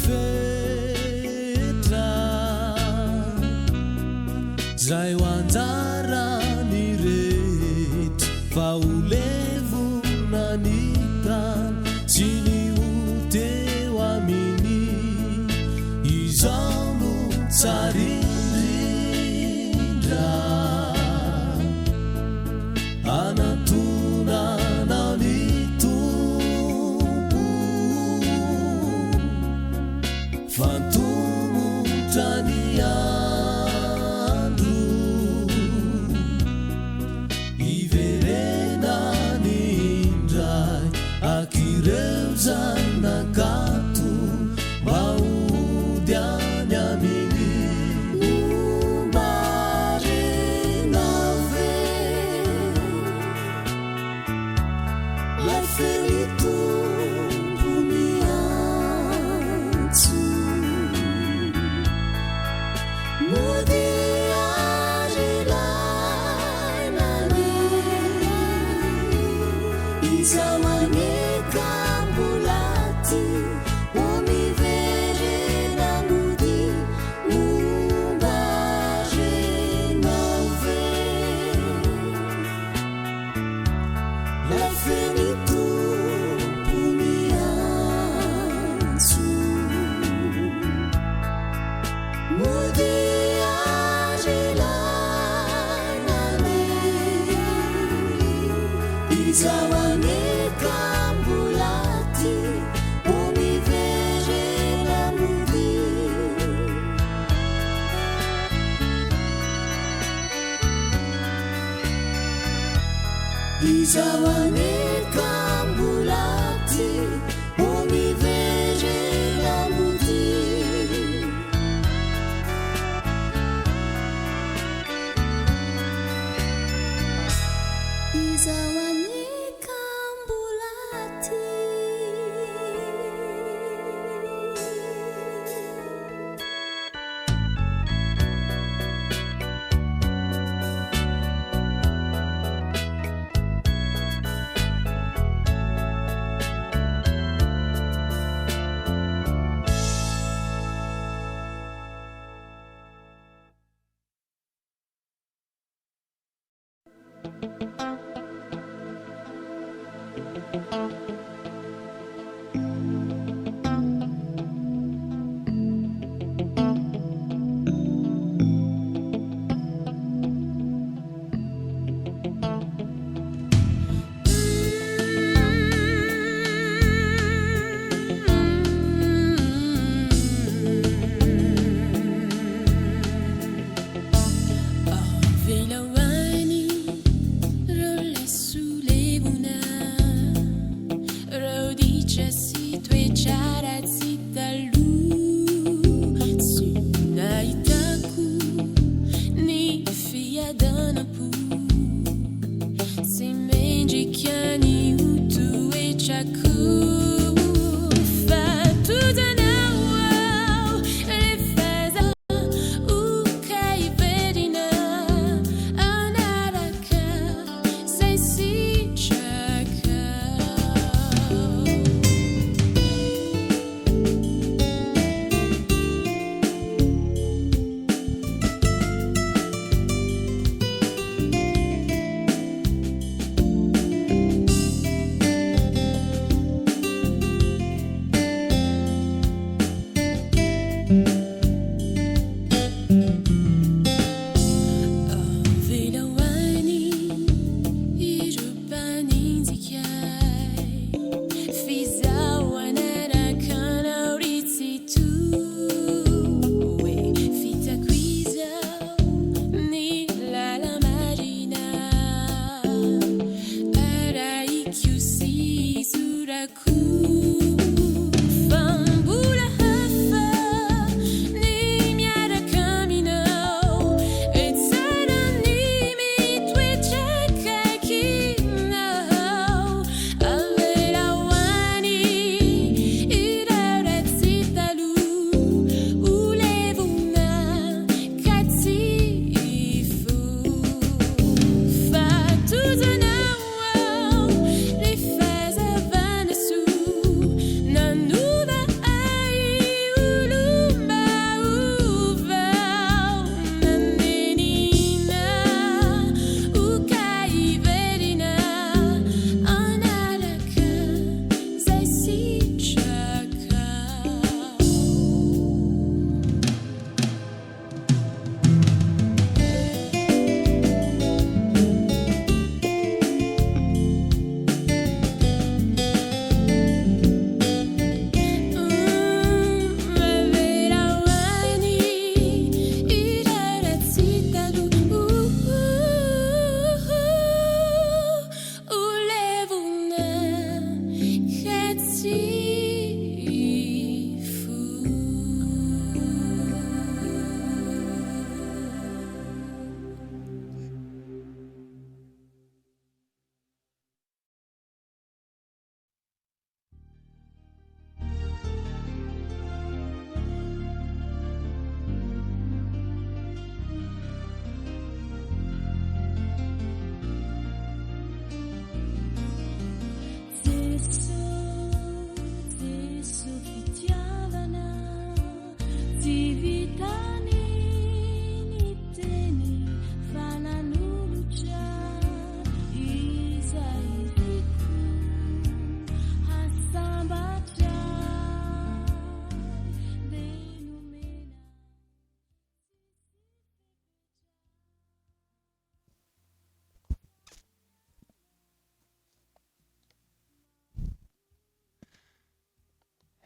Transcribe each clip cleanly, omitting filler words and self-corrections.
fetra Zay ho anjaran'ny rehetra Fa ho levona ny tany Sy ny ho teo aminy Izao no tsara indrindra Anantonanao ny Tompo Fa antomotra ny andro Hiverenany indray Ak'ireo zanakato Mba hody any aminy Marina ve Lay feon'ny Tompo miantso Modia ry lay nania Izaho anie ka mbola tia O miverena modia Momba renao ve Lay feon'ny Tompo miantso Modia ry lay nania Izaho anie ka mbola tia O miverena modia Izaho anie ka mbola tia O miverena modia Izaho anie ka mbola tia.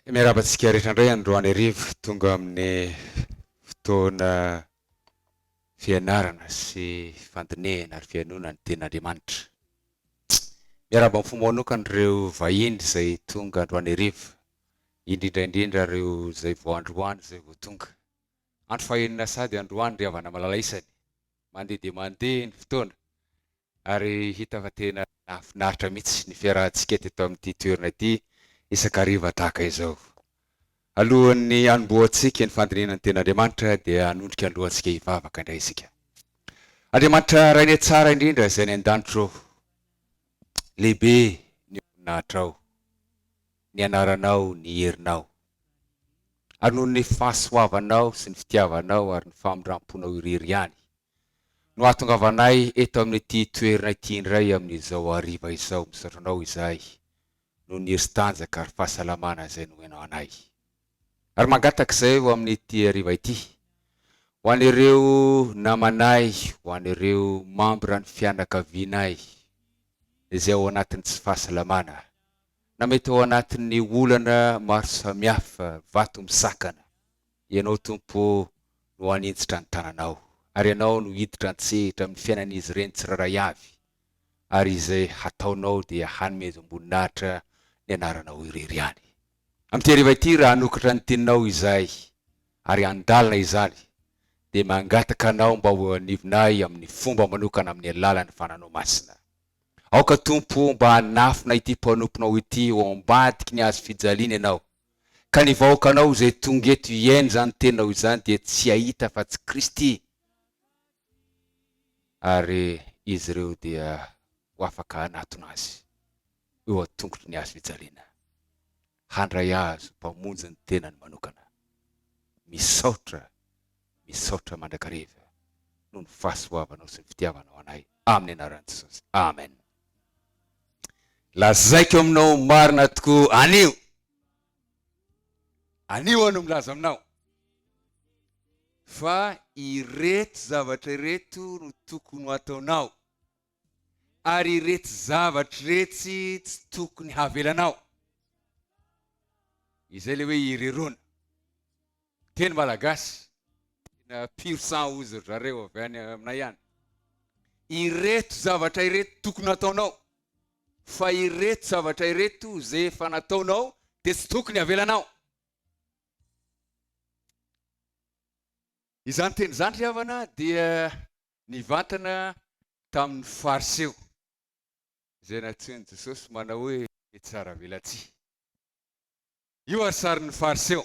Miarahaba antsika rehetra indray androany hariva, tonga amin'ny fotoana fianarana sy fandinihana ary fihainoana ny tenin'Andriamanitra. Miarahaba amin'ny fo manokana ireo vahiny izay tonga androany hariva, indrindra indrindra ireo izay vao androany izay vao tonga. Andro fahenina sady androany ry havana malala isany, mandeha dia mandeha ny fotoana ary hita fa tena nahafinaritra mihitsy ny fiarahantsika teto amin'ity toerana ity isan-kariva tahaka izao. Alohan'ny hanombohantsika ny fandinihana ny Tenin'Andriamanitra dia hanondrika ny lohantsika hivavaka indray isika. Andriamanitra Rainay tsara indrindra izay any an-danitra ô, lehibe ny voninahitrao, ny anaranao, ny herinao. Ary noho ny fahasoavanao sy ny fitiavanao ary ny famindram-ponao irery ihany no ahatongavanay eto amin'ity toerana ity indray amin'izao hariva izao. Misaotra Anao izahay noho ny hery sy tanjaka ary fahasalamana izay nomenao anay. Ary mangataka izay ho amin'ity hariva ity, ho an'ireo namanay, ho an'ireo mambran'ny fianakavianay izay ao anatin'ny tsy fahasalamana, na mety ao anatin'ny olana maro samihafa, vato misakana. Ianao Tompo ô no haninjitra ny tananao, ary Ianao no hiditra an-tsehatra amin'ny fiainan'izy ireny tsirairay avy, ary izay hataonao dia hanomezam-boninahitra ny anaranao irery ihany. Amin'ity hariva ity, raha hanokatra ny teninao izahay, ary handalina izany, dia mangataka Anao mba ho eo anivonay amin'ny fomba manokana amin'ny alalan'ny Fananao Masina. Aoka Tompo ô mba hanafina ity mpanomponao ity ao ambadiky ny hazo fijaliana Ianao, Ka ny vahoakanao izay tonga eto hihaino izany teninao izany dia tsy hahita afa-tsy Kristy, ary izy ireo dia ho afaka hanatona Azy eo an-tongotry ny hazo fijaliana, handray Azy ho Mpamonjy ny tenany manokana. Misaotra, misaotra mandrakariva noho ny fahasoavanao sy ny fitiavanao anay, amin'ny anaran'i Jesosy. Amen. Lazaiko aminao marina tokoa anio, anio aho no milaza aminao fa ireto zavatra ireto no tokony ho ataonao ary ireto zavatra iretsy tsy tokony havelanao. Izay ilay hoe ireroana. Teny malagasy, tena pur sang hozy ry zareo avy any aminay any. Ireto zavatra ireto tokony hataonao, fa ireto zavatra ireto izay efa nataonao dia tsy tokony havelanao. Izany teny izany ry havana dia nivantana tamin'ny Fariseo izay nantsoin'i Jesosy manao hoe mpihatsaravelatsihy. Io ary sarin'ny Fariseo.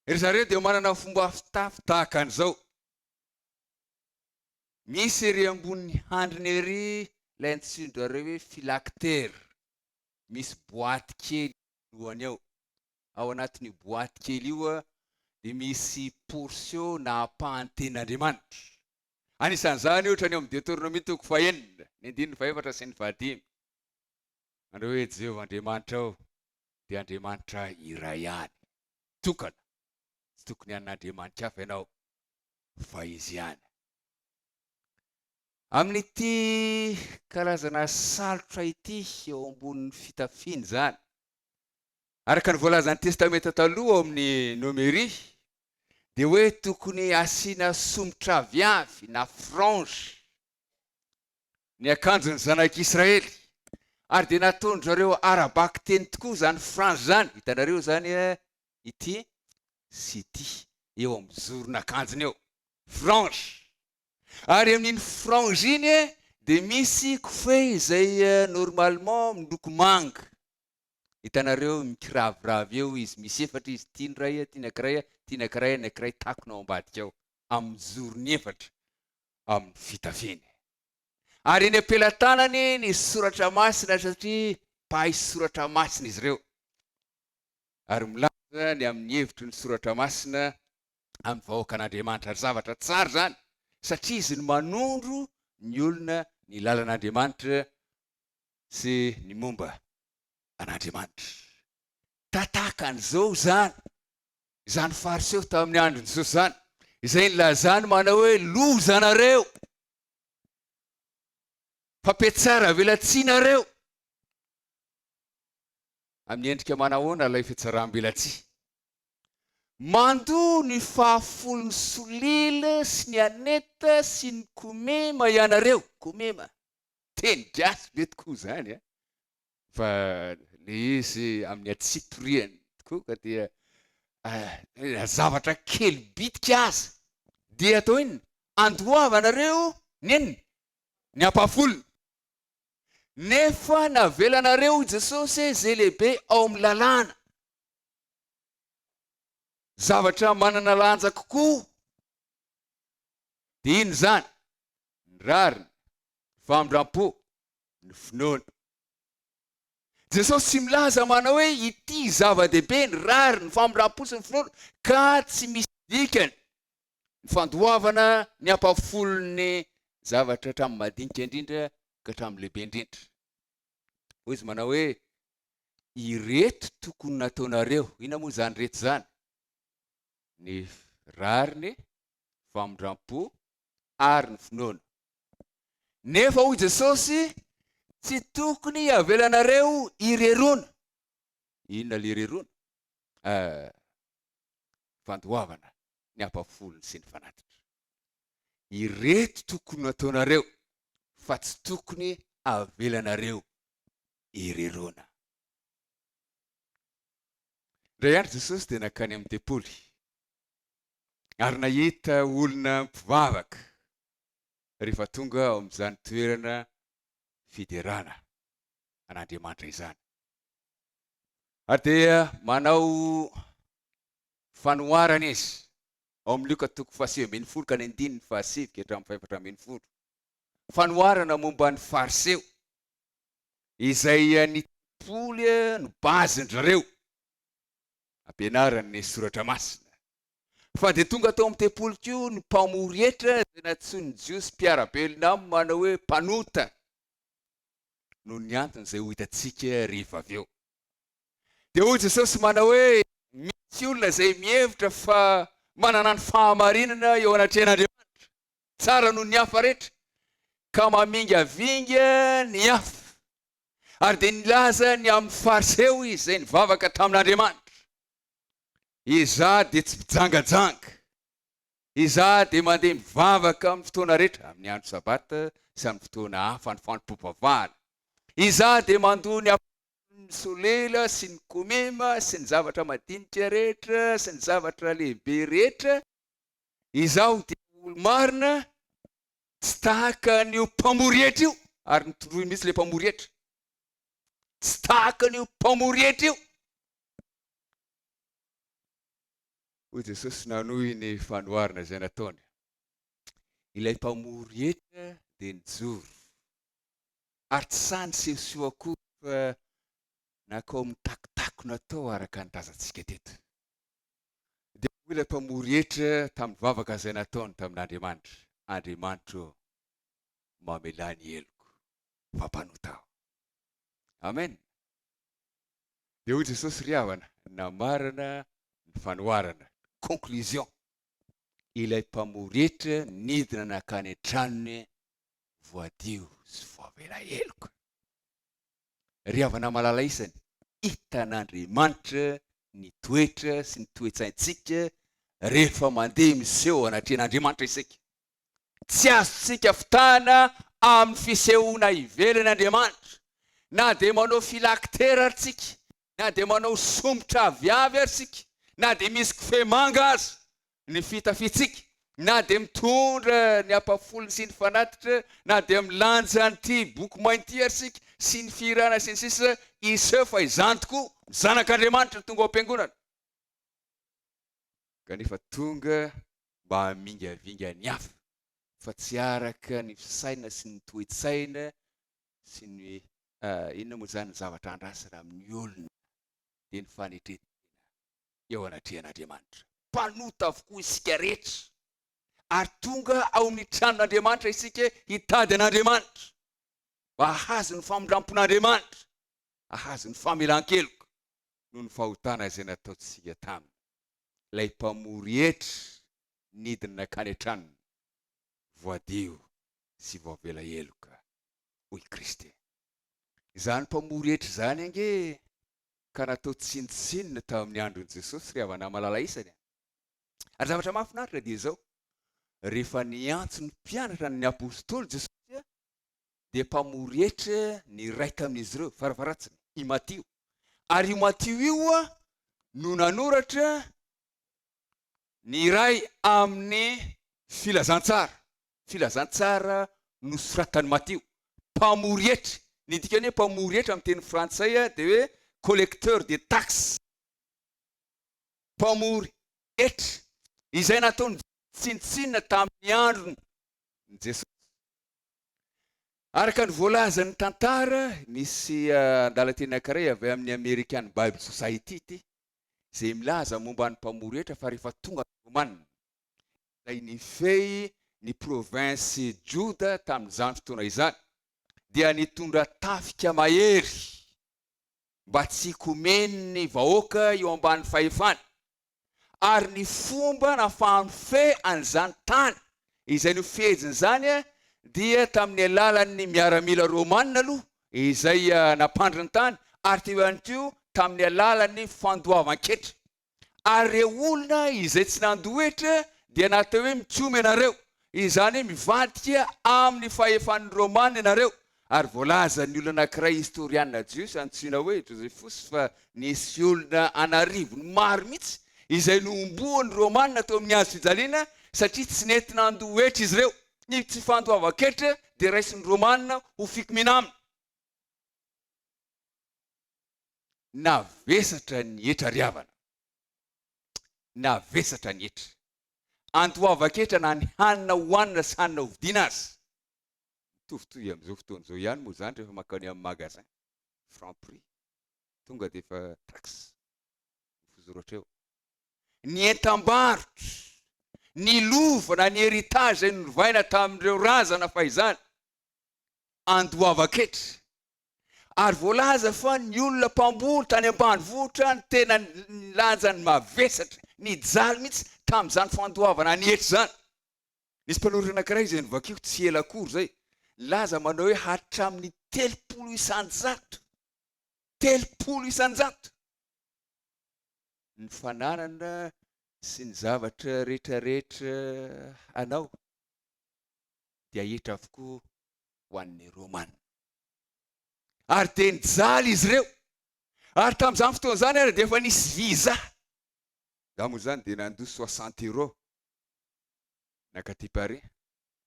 Ry zareo dia manana fomba fitafy tahaka an'izao. Misy ery ambonin'ny handriny ery ilay antsoin-dry zareo hoe phylactère. Misy boaty kely alohany ao. Ao anatin'io boaty kely io dia misy portion na ampahan'ny tenin'Andriamanitra. Anisan'izany ohatra ny ao amin'ny Deoteronomia toko fahenina, ny andininy fahefatra sy ny fahadimy. Manao hoe, Jehovah Andriamanitrao dia Andriamanitra iray ihany, tokana. Tsy tokony hanana andriamani-kafa ianao, fa Izy ihany. Amin'ity karazana salotra ity eo ambonin'ny fitafiana izany, araka ny voalazan'ny Testamenta Taloha ao amin'ny Nomery, dia hoe tokony hasiana somotra aviavy na frange ny akanjon'ny zanak'Israely, ary dia nataon-dry zareo ara-bakiteny tokoa izany frange izany, hitanareo izany ity sy ity eo amin'ny zoron'akanjony eo, frange, ary amin'iny frange iny dia misy kofehy izay normalement miloko manga, hitanareo mikiraviravy eo izy, misy efatra izy, ity ny iray, ity ny ankiray, ity ny ankiray, ny ankiray takona ao ambadika ao, amin'ny zorony efatra. amin'ny fitafiany. Ary eny am-pelatanany ny soratra masina satria mpahay soratra masina izy ireo. Ary milaza ny amin'ny hevitry ny soratra masina amin'ny vahoakan'Andriamanitra. Ary zavatra tsara izany satria izy no manondro ny olona ny lalan'Andriamanitra sy ny momba an'Andriamanitra. Tataka an'izao izany Izany Fariseo tamin'ny andron'i Jesosy izany, izay nilazany manao hoe, Loza anareo! Mpampiatsara velatsihy nareo! Amin'ny endrika manahoana ilay fihatsaram-belatsihy? Mandoa ny fahafolon'ny solila sy ny aneta sy ny komema ianareo. Komema, teny gasy ve tokoa izany an? Fa le izy amin'ny antsipiriany tokoa ka dia zavatra kely bitika aza dia atao inona? Andoavanareo ny inona? Ny ampahafolony. Nefa navelanareo i Jesosy izay lehibe ao amin'ny lalàna. Zavatra manana lanja kokoa dia inona izany? Ny rariny, ny famindram-po, ny finoana. Jesosy tsy milaza manao hoe ity zava-dehibe ny rariny, ny famindram-po sy ny finoana ka tsy misy dikany ny fandoavana ny ampahafolon'ny zavatra hatramin'ny madinika indrindra ka hatramin'ny lehibe indrindra. Hoy izy manao hoe ireto tokony nataonareo. Inona moa izany reto izany? Ny rariny, famindram-po ary ny finoana. Nefa hoy Jesosy, tsy tokony havelanareo ireroana. Inona le ireroana? Eh, fandoavana ny ampafolony sy ny fanatitra. Ireto tokony hataonareo fa tsy tokony havelanareo ireroana. Indray andro Jesosy dia nankany amin'ny tempoly ary nahita olona mpivavaka rehefa tonga ao amin'izany toerana fiderana an'Andriamanitra izany. Ary dia manao fanoharana izy ao amin'ny Lioka toko fahasivy ambin'ny folo ka ny andininy fahasivy ka hatramin'ny fahefatra ambin'ny folo. Fanoharana momba ny Fariseo izay ny tempoly no base-ndry zareo ampianarany ny soratra masina. Fa dia tonga tao amin'ny tempoly koa ny mpamory hetra izay nantsoin'ny Jiosy mpiara-belona aminy manao hoe mpanota, noho ny antony izay ho hitantsika rehefa avy eo. Dia hoy Jesosy manao hoe, Misy olona izay mihevitra fa manana ny fahamarinana eo anatrehan'Andriamanitra, tsara noho ny hafa rehetra, ka mamingavinga ny hafa. Ary dia nilaza ny amin'ny Fariseo izy izay nivavaka tamin'Andriamanitra. Izaho dia tsy mpijangajanga. Izaho dia mandeha mivavaka amin'ny fotoana rehetra, amin'ny andro Sabata sy amin'ny fotoana hafa ny fanompoam-pivavahana. Izaho dia mandoa ny ny solela sy ny komema sy ny zavatra madinika rehetra sy ny zavatra lehibe rehetra. Izaho dia olo-marina, tsy tahaka an'io mpamory hetra io, ary notondroiny mihitsy ilay mpamory hetra. Tsy tahaka an'io mpamory hetra io. Hoy Jesosy nanohy ny fanoharana izay nataony, Ilay mpamory hetra dia nijoro, ary tsy sahy nisehoseho akory fa nankao amin'ny takotakona tao araka ny tazantsika teto. Dia hoy ilay mpamory hetra tamin'ny vavaka izay nataony tamin'Andriamanitra, Andriamanitra ô, mamelà ny heloko, fa mpanota aho. Amen. Dia hoy Jesosy, Ry havana, namarana ny fanoharana, conclusion, ilay mpamory hetra nidina nankany an-tranony voadio sy voavela heloka. Ry havana malala isany, hitan'Andriamanitra ny toetra sy ny toe-tsaintsika rehefa mandeha miseho anatrehan'Andriamanitra isika. Tsy azontsika fitahana amin'ny fisehoana ivelany Andriamanitra, na dia manao filaktera ary tsika, na dia manao somotra aviavy ary tsika, na dia misy kofehy manga aza ny fitafiantsika, na dia mitondra ny ampafolony sy ny fanatitra, na dia milanja an'ity boky mainty ity ary tsika, sy ny fihirana sy ny sisa, hiseho fa izany tokoa ny Zanak'Andriamanitra no tonga ao am-piangonana. Kanefa tonga mba hamingavinga ny hafa fa tsy araka ny fisaina sy ny toe-tsaina sy ny inona moa izany ny zavatra andrasana amin'ny olona dia ny fanetren-tena eo anatrehan'Andriamanitra. Mpanota avokoa isika rehetra ary tonga ao amin'ny tranon'Andriamanitra isika hitady an'Andriamanitra mba hahazo ny famindram-pon'Andriamanitra, hahazo ny famelan-keloka noho ny fahotana izay nataontsika taminy. Ilay mpamory hetra nidina nankany an-tranony, voadio sy voavela heloka, hoy Kristy. Izany mpamory hetra izany ange. Ka natao tsinontsinona tamin'ny andron'i Jesosy ry havana malala isany a! Ary zavatra mahafinaritra dia izao, rehefa niantso ny mpianatra ny apostoly Jesosy dia mpamory hetra ny iray tamin'izy ireo, farafaharatsiny, i Matio. Ary io Matio io no nanoratra ny iray amin'ny filazantsara, filazantsara nosoratan'i Matio, mpamory hetra. Ny dikan'ny hoe mpamory hetra amin'ny teny frantsay dia hoe collecteur de taxes, mpamory hetra, izay nataony tsinontsinona tamin'ny andron'i Jesosy. Araka ny voalazan'ny tantara, nisy andalan-teny anankiray avy amin'ny American Bible Society ity, izay milaza momba ny mpamory hetra fa rehefa tonga ny Romana, izay nifehy ny provinsy Joda tamin'izany fotoana izany, dia nitondra tafika mahery mba tsy hikomen'ny vahoaka eo ambany fahefany, ary ny fomba nahafaha-mifehy an'izany tany izay nofeheziny izany dia tamin'ny alalan'ny miaramila romana aloha izay nampandry ny tany, ary teo ihany koa tamin'ny alalan'ny fandoavan-ketra. Ary ireo olona izay tsy nandoa hetra dia natao hoe mikomy ianareo, izany hoe mivadika amin'ny fahefan'ny Romana ianareo. Ary voalazan'ny olona anankiray historiana jiosy antsoina hoe Josephus fa nisy olona an'arivony maro mihitsy izay nohomboan'ny Romana teo amin'ny hazo fijaliana satria tsy nety nandoa hetra izy ireo. Ny tsy fandoavan-ketra dia raisin'ny Romana ho fikomiana aminy. Navesatra ny hetra ry havana. Navesatra ny hetra. Andoavan-ketra na ny hanina hohanina sy hanina hovidiana aza. Mitovitovy amin'izao fotoana izao ihany moa izany rehefa mankany amin'ny magasin, Franprix, tonga dia efa taxe mifozoro hatreo. Ny entam-barotra, ny lova na ny héritage izay nolovaina tamin'ireo razana fahizany, andoavan-ketra. Ary voalaza fa ny olona mpamboly tany ambanivohitra no tena nilanja ny mavesatra, nijaly mihitsy tamin'izany fandoavana ny hetra izany. Nisy mpanoratra anankiray izay novakiko tsy ela akory izay, nilaza manao hoe hatramin'ny 30%, 30%, ny fananana sy ny zavatra rehetrarehetra anao dia hetra avokoa ho an'ny Romana. Ary dia nijaly izy ireo. Ary tamin'izany fotoana izany ary dia efa nisy visa. Za moa izany dia nandoa 60 euros nankaty Paris.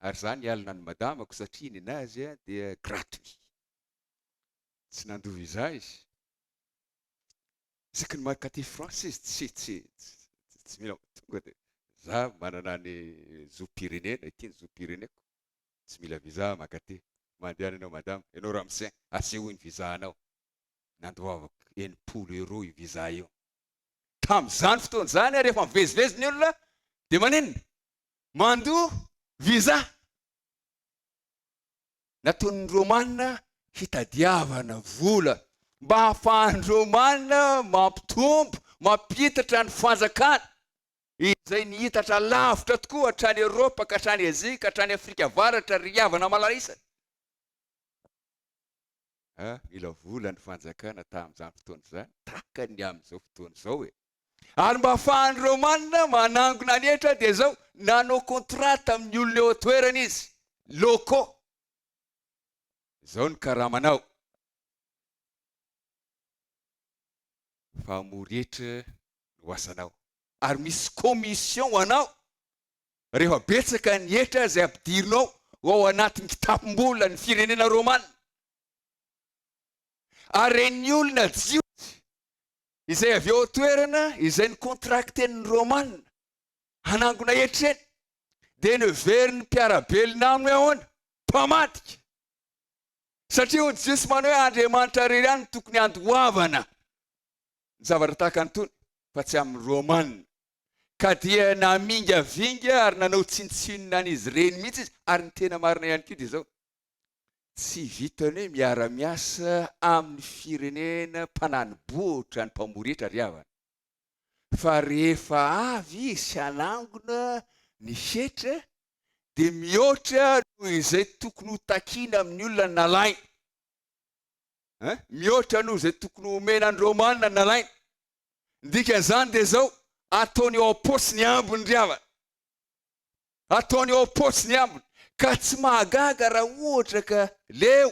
Ary za nialona ny madamako satria nenazy dia gratuit. Tsy nandoa visa izy. Isaky ny mankaty France izy tsy tsy tsy mila tonga dia za manana ny zom-pirenena, ity ny zom-pireneko. Tsy mila visa mankaty. Mandehana ianao madama. Ianao ramose, asehoy ny visa anao. Nandoavako 60 euros io visa io. Tamin'izany fotoana izany ary rehefa mivezivezy ny olona dia maninona? Mandoa visa. Nataon'ny Romana hitadiavana vola mba hahafahan'ny Romana mampitombo, mampitatra ny fanjakana. Izay nihitatra lavitra tokoa hatrany Eoropa ka hatrany Azia ka hatrany Afrika Avaratra ry havana malala-isany. A, mila vola ny fanjakana tamin'izany fotoana izany, tahaka ny amin'izao fotoana izao e. Ary mba ahafahan'ny Romana manangona ny hetra dia izao, nanao contrat tamin'ny olona eo an-toerana izy, locaux. Izao ny karamanao. Fa hamory hetra no asanao. Ary misy commission ho anao rehefa betsaka ny hetra izay ampidirinao ho ao anatin'ny kitapom-bola ny firenena romana. Ary ren'ny olona jiosy izay avy eo an-toerana izay ni-contracter-n'ny romana hanangona hetra eny dia neverin'ny mpiara-belona aminy hoe ahoana? Mpamadika! Satria hoy ny jiosy manao hoe Andriamanitra irery ihany no tokony handoavana ny zavatra tahaka an'itony fa tsy amin'ny Romana. Ka dia namingavinga ary nanao tsinontsinona an'izy ireny mihitsy izy. Ary ny tena marina ihany koa dia izao, tsy vitan'ny hoe miara-miasa amin'ny firenena mpanani-bohitra ny mpamory hetra ry havana, fa rehefa avy izy hanangona ny hetra dia mihoatra noho izay tokony ho takiana amin'ny olona nalainy. Hein? Mihoatra noho izay tokony homena ny Romana nalainy. Ny dikan'izany dia izao, ataony ao am-paosy ny ambiny ry havana. Ataony ao am-paosy ny ambiny. Ka tsy mahagaga raha ohatra ka leo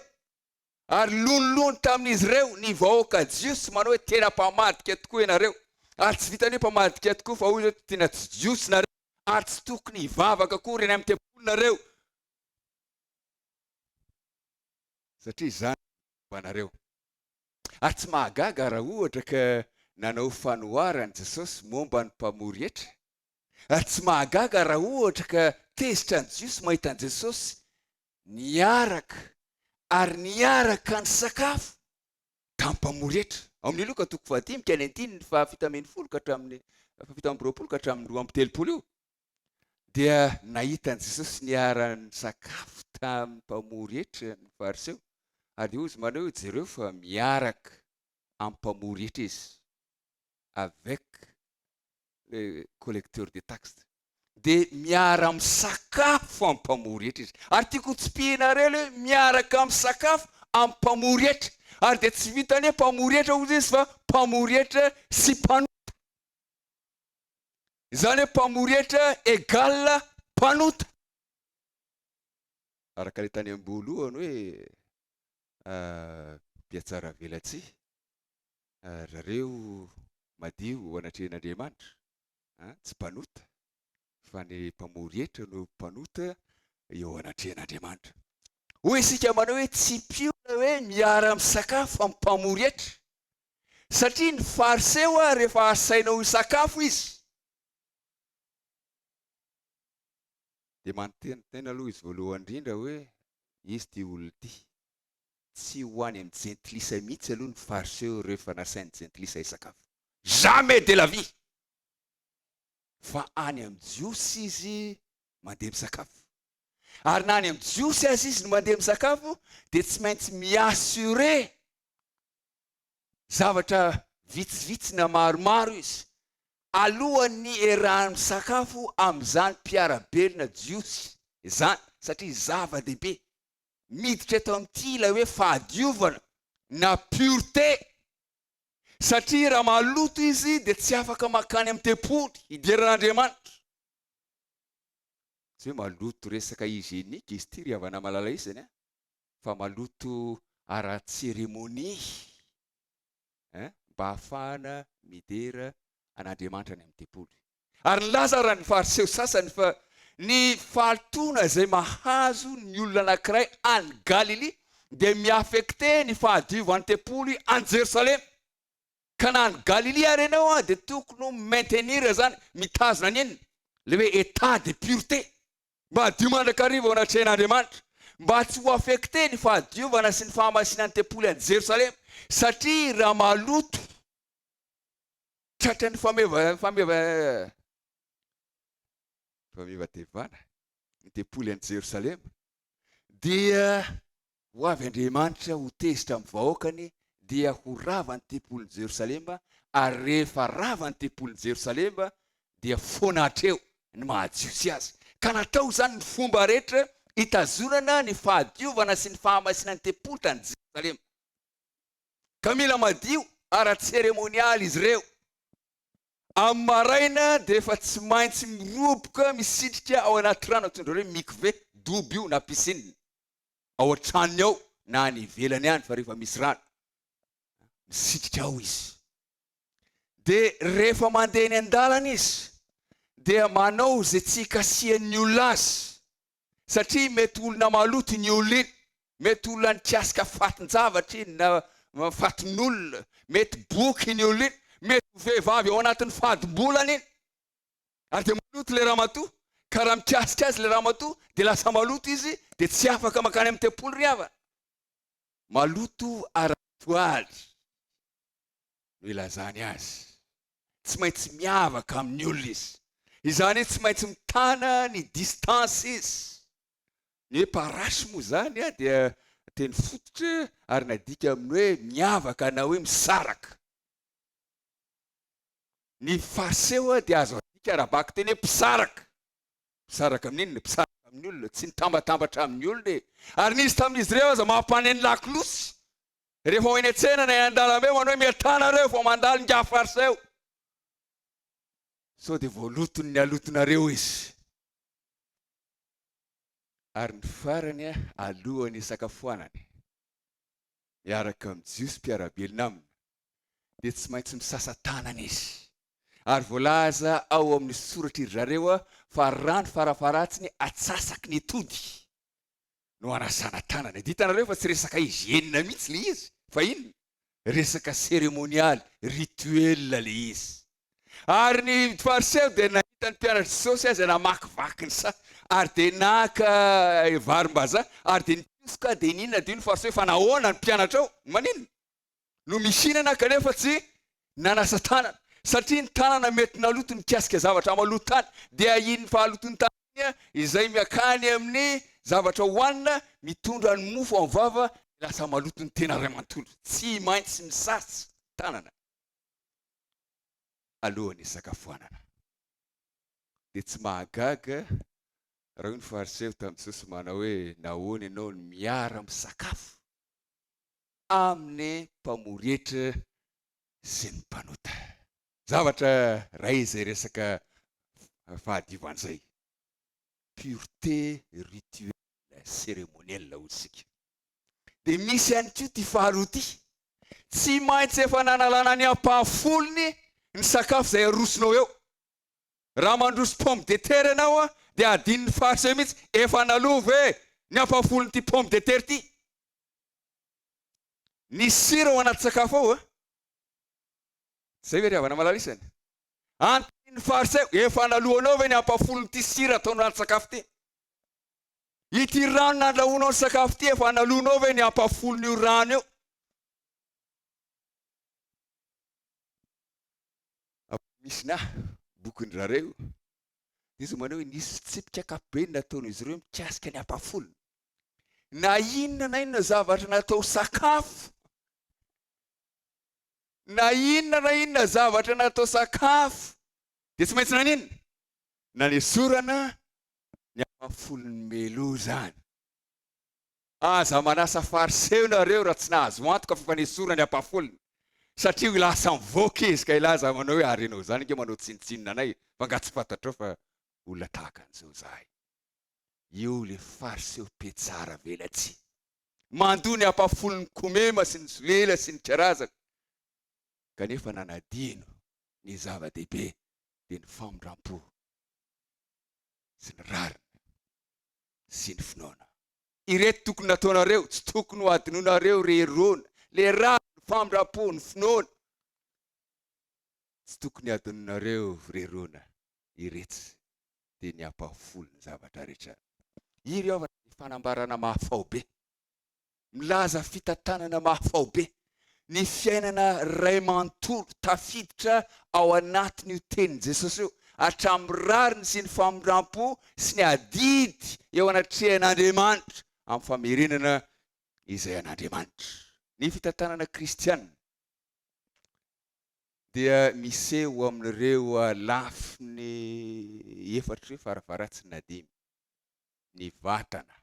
ary lonilony tamin'izy ireo ny vahoaka jiosy manao hoe tena mpamadika tokoa ianareo. Ary tsy vitan'ny hoe mpamadika tokoa fa hoy izy hoe tena tsy jiosy nareo ary tsy tokony hivavaka akory any amin'ny tempolinareo. Satria izany no momba anareo. Ary tsy mahagaga raha ohatra ka nanao fanoharana Jesosy momba ny mpamory hetra. Ary tsy mahagaga raha ohatra ka tezitra ny Jiosy mahita an'i Jesosy niaraka ary niaraka nisakafo tamin'ny mpamory hetra. Ao amin'ny Lioka toko fahadimy ka ny andininy faha-17 ka hatramin'ny faha-27 ka hatramin'ny 32 io dia nahita an'i Jesosy niara-nisakafo tamin'ny mpamory hetra ny Fariseo, ary dia hoy izy manao hoe, Jereo fa miaraka amin'ny mpamory hetra izy, avec le collecteur de taxes. Dia miara-misakafo amin'ny mpamory hetra izy. Ary tiako hotsipihinareo ilay hoe miaraka misakafo amin'ny mpamory hetra. Ary dia tsy vitan'ny hoe mpamory hetra hozy izy fa mpamory hetra sy mpanota. Izany hoe mpamory hetra égal mpanota. Araka ilay tany am-boalohany hoe mpihatsaravelatsihy, ry zareo madio eo anatrehan'Andriamanitra, tsy mpanota, fa ny mpamory hetra no mpanota eo anatrehan'Andriamanitra. Hoy isika manao hoe tsy mpio hoe miara-misakafo amin'ny mpamory hetra. Satria ny fariseo rehefa asainao hisakafo izy dia manonteny tena aloha izy voalohany indrindra hoe izy ity olona ity. Tsy ho any amin'ny jentilisa mihitsy aloha ny fariseo rehefa nasain'ny jentilisa hisakafo. Jamais de la vie! Fa any amin'ny jiosy izy mandeha misakafo. Ary na any amin'ny jiosy aza izy no mandeha misakafo dia tsy maintsy mi-assurer zavatra vitsivitsy na maromaro izy, alohan'ny iarahany misakafo amin'izany mpiara-belona jiosy izany, satria zava-dehibe. Miditra eto amin'ity ilay hoe fahadiovana na pureté, satria raha maloto izy dia tsy afaka mankany amin'ny tempoly hidera an'Andriamanitra. Tsy hoe maloto resaka hygiénique izy ity ry havana malala isany a! fa maloto ara-tseremonia hein, mba hahafahana midera an'Andriamanitra any amin'ny tempoly. Ary nilaza ara ny Fariseo sasany fa ny fahalotoana izay mahazo ny olona anankiray any Galilia dia mi-affecter ny fahadiovan'ny tempoly any Jerosalema. Ka na any Galilia ary ianao dia tokony ho maintenir izany, mitazona ny inona? Ilay hoe état de pureté. Mba hadio mandrakariva eo anatrehan'Andriamanitra, mba tsy ho affecté ny fahadiovana sy ny fahamasinan'ny tempoly any Jerosalema, satria raha maloto tratran'ny fameva fameva famevatevana ny tempoly any Jerosalema, dia Ho avy Andriamanitra ho tezitra amin'ny vahoakany dia ho rava ny tempolin'i Jerosalema ary rehefa rava ny tempolin'i Jerosalema dia foana hatreo ny maha Jiosy azy. Ka natao izany ny fomba rehetra hitazonana ny fahadiovana sy ny fahamasinan'ny tempoly tany Jerosalema. Ka mila madio ara-tseremonialy izy ireo. Amin'ny maraina dia efa tsy maintsy miroboka misitrika ao anaty rano antsoin-dry zareo hoe mikve, dobo io na piscine. ao an-tranony ao na any ivelany any fa rehefa misy rano misitrika ao izy. Dia rehefa mandeha eny an-dalana izy dia manao izay tsy hikasihan'ny olona azy satria mety olona maloto iny olona iny, mety olona nikasika fatin-javatra iny na fatin'olona, mety boky iny olona iny, mety ho vehivavy ao anatin'ny fadim-bolana iny. Ary dia maloto ilay ramatoa, ka raha mikasika azy ilay ramatoa dia lasa maloto izy dia tsy afaka mankany amin'ny tempoly ry havana. Maloto ara-ritualy no ilazany azy. Tsy maintsy miavaka amin'ny olona izy. Izany hoe tsy maintsy mitana ny distance izy. Ny hoe parasy moa izany dia teny fototra ary nadika amin'ny hoe miavaka na hoe misaraka. Ny Fariseo dia azo adika ara-bakiteny hoe mpisaraka. Mpisaraka amin'ny inona? Mpisaraka amin'ny olona, tsy nitambatambatra amin'ny olona e. Ary nisy tamin'izy ireo aza mampaneno lakolosy. Rehefa ho eny an-tsena na eny an-dalambe manao hoe miatà nareo fa mandalo ingahy fariseo. Sao dia voaloton'ny halotonareo izy. Ary ny farany alohan'ny hisakafoanany miaraka amin'ny Jiosy mpiara-belona aminy dia tsy maintsy misasa tanana izy. Ary voalaza ao amin'ny soratry ry zareo fa rano farafaharatsiny atsasaky ny atody no anasana tanana. Dia hitanareo fa tsy resaka hygiène mihitsy ilay izy fa inona? Resaka seremonialy, rituel ilay izy. Ary ny Fariseo dia nahita ny mpianatr'i Jesosy aza namakivaky ny saha, ary dia naka varim-bazaha, ary dia nikosoka, dia nihinana, dia hoy ny Fariseo, fa nahoana ny mpianatrao, maninona no mihinana kanefa tsy nanasa tanana? Satria ny tanana mety naloto nikasika zavatra maloto tany, dia iny fahalotoan'ny tanana iny izay miakany amin'ny zavatra hohanina, mitondra ny mofo amin'ny vava, dia lasa maloto ny tena iray manontolo. Tsy maintsy misasa tanana alohan'ny hisakafoanana. Dia tsy mahagaga raha hoy ny Fariseo tamin'i Jesosy manao hoe, Nahoana ianao no miara-misakafo amin'ny mpamory hetra sy ny mpanota? Zavatra iray izay resaka fahadiovana izay, pureté rituelle cérémonielle hoy isika. Dia misy ihany koa ity faharoa ity, tsy maintsy efa nanalana ny ampahafolony ny sakafo izay arosonao eo. Raha mandroso pomme de terre ianao dia adinon'ny farce eo mihitsy, efa naloa ve ny ampahafolon'ity pomme de terre ity? Ny sira ao anaty sakafo ao a! Zay ve ry havana malala isany? Anontanian'ny farce eo, efa naloanao ve ny ampahafolon'ity sira ataonao anaty sakafo ity? Ity rano nandrahoanao ny sakafo ity efa naloanao ve ny ampahafolon'io rano io? Mishnah, bokin-dry zareo, dia izy maneho hoe nisy fitsipika ankapobeny nataon'izy ireo mikasika ny ampahafolony. Na inona na inona zavatra natao sakafo, na inona na inona zavatra natao sakafo, dia tsy maintsy naninona? Nanesorana ny ampahafolon'ny melo izany. Aza manasa fariseo nareo raha tsy nahazo antoka fa fanesorana ny ampahafolony, satria ho lasa mivoaka izy ka hilaza manao hoe ary ianao izany ange manao tsinontsinona anay fa angaha tsy fantatrao fa olona tahaka an'izao izahay. Io le fariseo mpitsara velatsihy. Mandoa ny ampahafolon'ny komema sy ny solela sy ny karazany kanefa nanadino ny zava-dehibe dia ny famindram-po sy ny rariny sy ny finoana. Ireto tokony nataonareo, tsy tokony ho adinoinareo ry Herona, le rariny, ny famindram-po, ny finoana. Tsy tokony hadinonareo ry Herona iretsy dia ny ampahafolon'ny zavatra rehetra. Iry havana dia fanambarana mahafaobe. Milaza fitantanana mahafaobe ny fiainana ray manontolo tafiditra ao anatin'io tenin'i Jesosy io, hatramin'ny rariny sy ny famindrampo sy ny adidy eo anatrehan'Andriamanitra amin'ny famerenana izay an'Andriamanitra. Ny fitantanana kristiana dia miseho amin'ireo lafiny efatra ireo farafaharatsiny na dimy, ny vatana,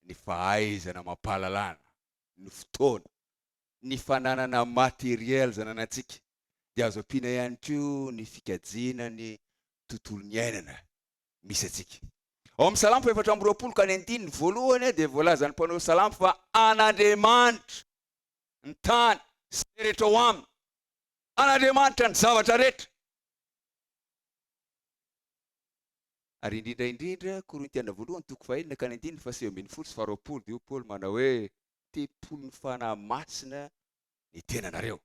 ny fahaizana amam-pahalalana, ny fotoana, ny fananana matériel izay ananantsika, dia azo ampiana ihany koa ny fikajiana ny tontolo niainana misy antsika. Ao amin'ny Salamo faha-24 ka ny andininy voalohany dia voalazan'ny mpanao salamo fa an'Andriamanitra ny tany sy izay rehetra ao aminy, an'Andriamanitra ny zavatra rehetra. Ary indrindra indrindra, Korintiana voalohany toko fahenina ka ny andininy faha-19 sy faha-20 dia hoy Paoly manao hoe, Tempolin'ny Fanahy Masina ny tenanareo.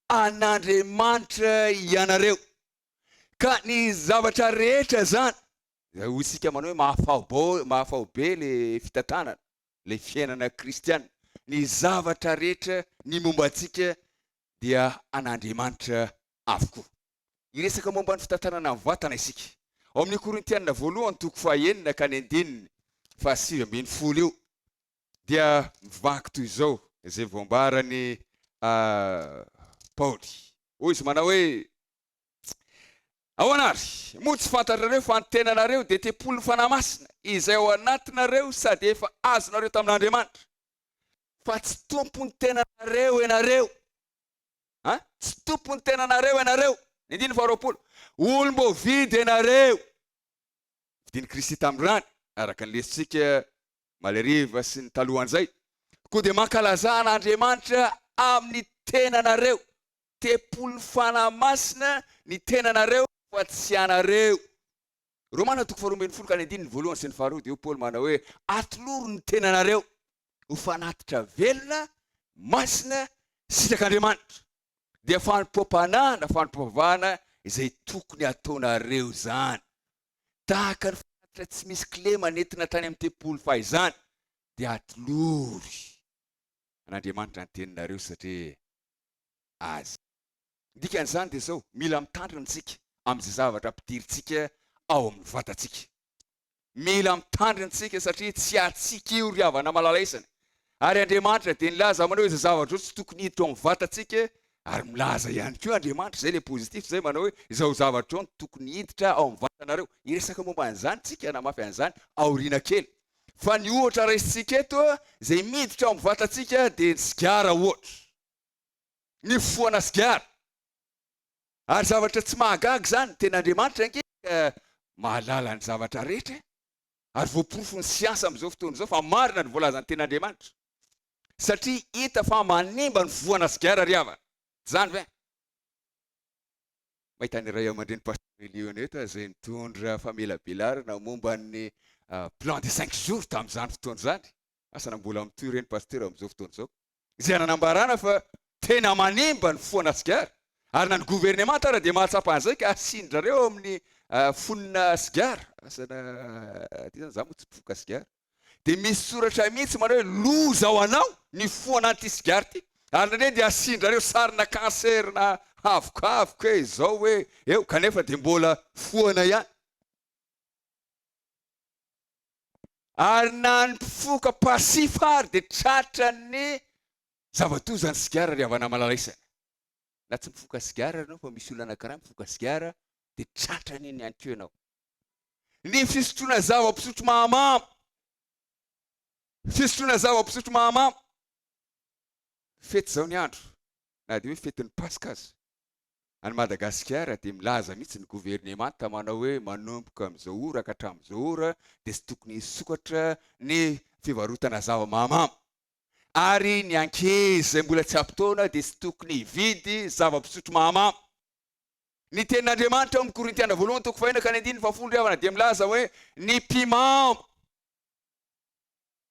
An'Andriamanitra ianareo. Ka ny zavatra rehetra izany, hoy isika manao hoe mahafaobe, mahafaobe le fitantanana, le fiainana kristiana, ny zavatra rehetra, ny momba antsika dia an'Andriamanitra avokoa. Hiresaka momba ny fitantanana ny vatana isika. Ao amin'ny Korintiana voalohany toko fahenina ka ny andininy faha-19 io dia mivaky toy izao izay voambaran'i Paoly. Hoy izy manao hoe, Ahoana àry? Moa tsy fantatrareo fa ny tenanareo dia tempolin'ny Fanahy Masina, izay ao anatinareo sady efa azonareo tamin'Andriamanitra? Fa tsy tompon'ny tenanareo ianareo. An? Tsy tompon'ny tenanareo ianareo. Ny andininy faharoapolo. Olom-boavidy ianareo. Vidin'i Kristy tamin'ny rany, araka ny lesotsika omaly hariva sy ny talohan'izay. Koa dia mankalazà an'Andriamanitra amin'ny tenanareo. Tempolin'ny Fanahy Masina ny tenanareo fa tsy anareo. Romana toko faharoa ambin'ny folo ka ny andininy voalohany sy ny faharoa dia hoy Paoly manao hoe, Atolory ny tenanareo ho fanatitra velona, masina, sitrak'Andriamanitra. Dia fanompoam-panahy na fanompoam-pivavahana izay tokony hataonareo izany. Tahaka ny fanatitra tsy misy kilema nentina tany amin'ny tempoly fahizany, dia atolory an'Andriamanitra ny teninareo satria Azy. Ny dikan'izany dia izao, mila mitandrina isika amin'izay zavatra ampidirintsika ao amin'ny vatantsika. Mila mitandrina isika satria tsy antsika io ry havana malala isany. Ary Andriamanitra dia nilaza manao hoe izay zavatra izao tsy tokony hiditra ao amin'ny vatantsika, ary milaza ihany koa Andriamanitra, izay ilay positif izay, manao hoe izao zavatra izao no tokony hiditra ao amin'ny vatanareo. Hiresaka momba an'izany isika, hanamafy an'izany aoriana kely. Fa ny ohatra raisintsika eto, izay miditra ao amin'ny vatantsika dia ny sigara ohatra. Ny fifohana sigara. Ary zavatra tsy mahagaga izany, ny tena Andriamanitra ange ka mahalala ny zavatra rehetra e! Ary voaporofon'ny siansa amin'izao fotoana izao fa marina ny voalazan'ny tena Andriamanitra. Satria hita fa manimba ny fifohana sigara ry havana. Tsy izany ve? Mahita ny ray aman-dreny Pasteur Elion eto aho izay nitondra famelabelarana momba ny plan de cinq jours tamin'izany fotoana izany. Asa na mbola mitohy ireny Pasteur amin'izao fotoana izao. Izay nanambarana fa tena manimba ny fohana sigara, ary na ny governemanta ara dia mahatsapa an'izay ka asian-dRareo ao amin'ny fonona sigara, asa na aty zany, za moa tsy mpifoka sigara, dia misy soratra mihitsy manao hoe loza ho anao ny fohana an'ity sigara ity, ary indraindray dia asian-dRareo sarina cancer na havokavoka hoe izao hoe eo, kanefa dia mbola fohana ihany. Ary na ny mpifoka passif ary dia tratran'ny zava-doza ny sigara ry havana malala isany. Na tsy mifoka sigara ary ianao fa misy olona anankiray mifoka sigara dia tratran'iny ihany koa ianao. Ny fisotroana zava-pisotro mahamamo. Fisotroana zava-pisotro mahamamo. Fety izao ny andro, na dia hoe fetin'ny Paska aza. Any Madagasikara dia milaza mihitsy ny governemanta manao hoe manomboka amin'izao ora ka hatramin'izao ora dia tsy tokony hisokatra ny fivarotana zava-mahamamo. Ary ny ankizy izay mbola tsy ampy taona dia tsy tokony hividy zava-pisotro mahamamo. Ny tenin'Andriamanitra ao amin'ny Korintiana voalohany toko fahenina ka ny andininy fahafolo ry havana dia milaza hoe ny mpimamo.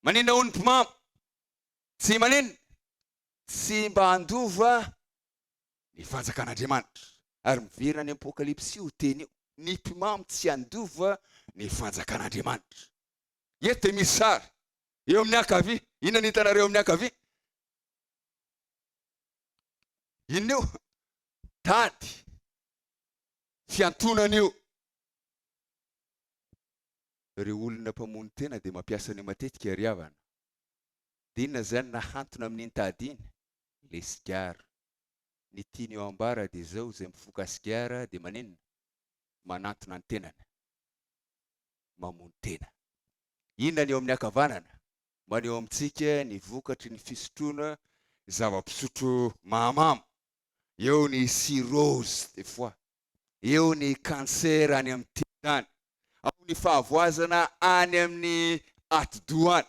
Maninona hono ny mpimamo? Tsy maninona? Tsy mba handova ny fanjakan'Andriamanitra. Ary miverina any Apokalypsy io teny io, ny mpimamo tsy handova ny fanjakan'Andriamanitra. Eto dia misy sary, eo amin'ny ankavia. Inona no hitanareo amin'ny ankavia? Inona io? Tady fiantonana io. Ireo olona mpamono tena dia mampiasa an'io matetika ry havana. Dia inona izany nahantona amin'iny tady iny? Le sigara. Ny tiany eo ambara dia izao, izay mifoka sigara dia maninona? Manantona ny tenany. Mamono tena. Inona ny eo amin'ny ankavanana? Maneho amintsika ny vokatry ny fisotroana zava-pisotro mahamamo. Eo ny cirrhose des foie. Eo ny cancer any amin'ny tenda any. Ao ny fahavoazana any amin'ny atidoha any.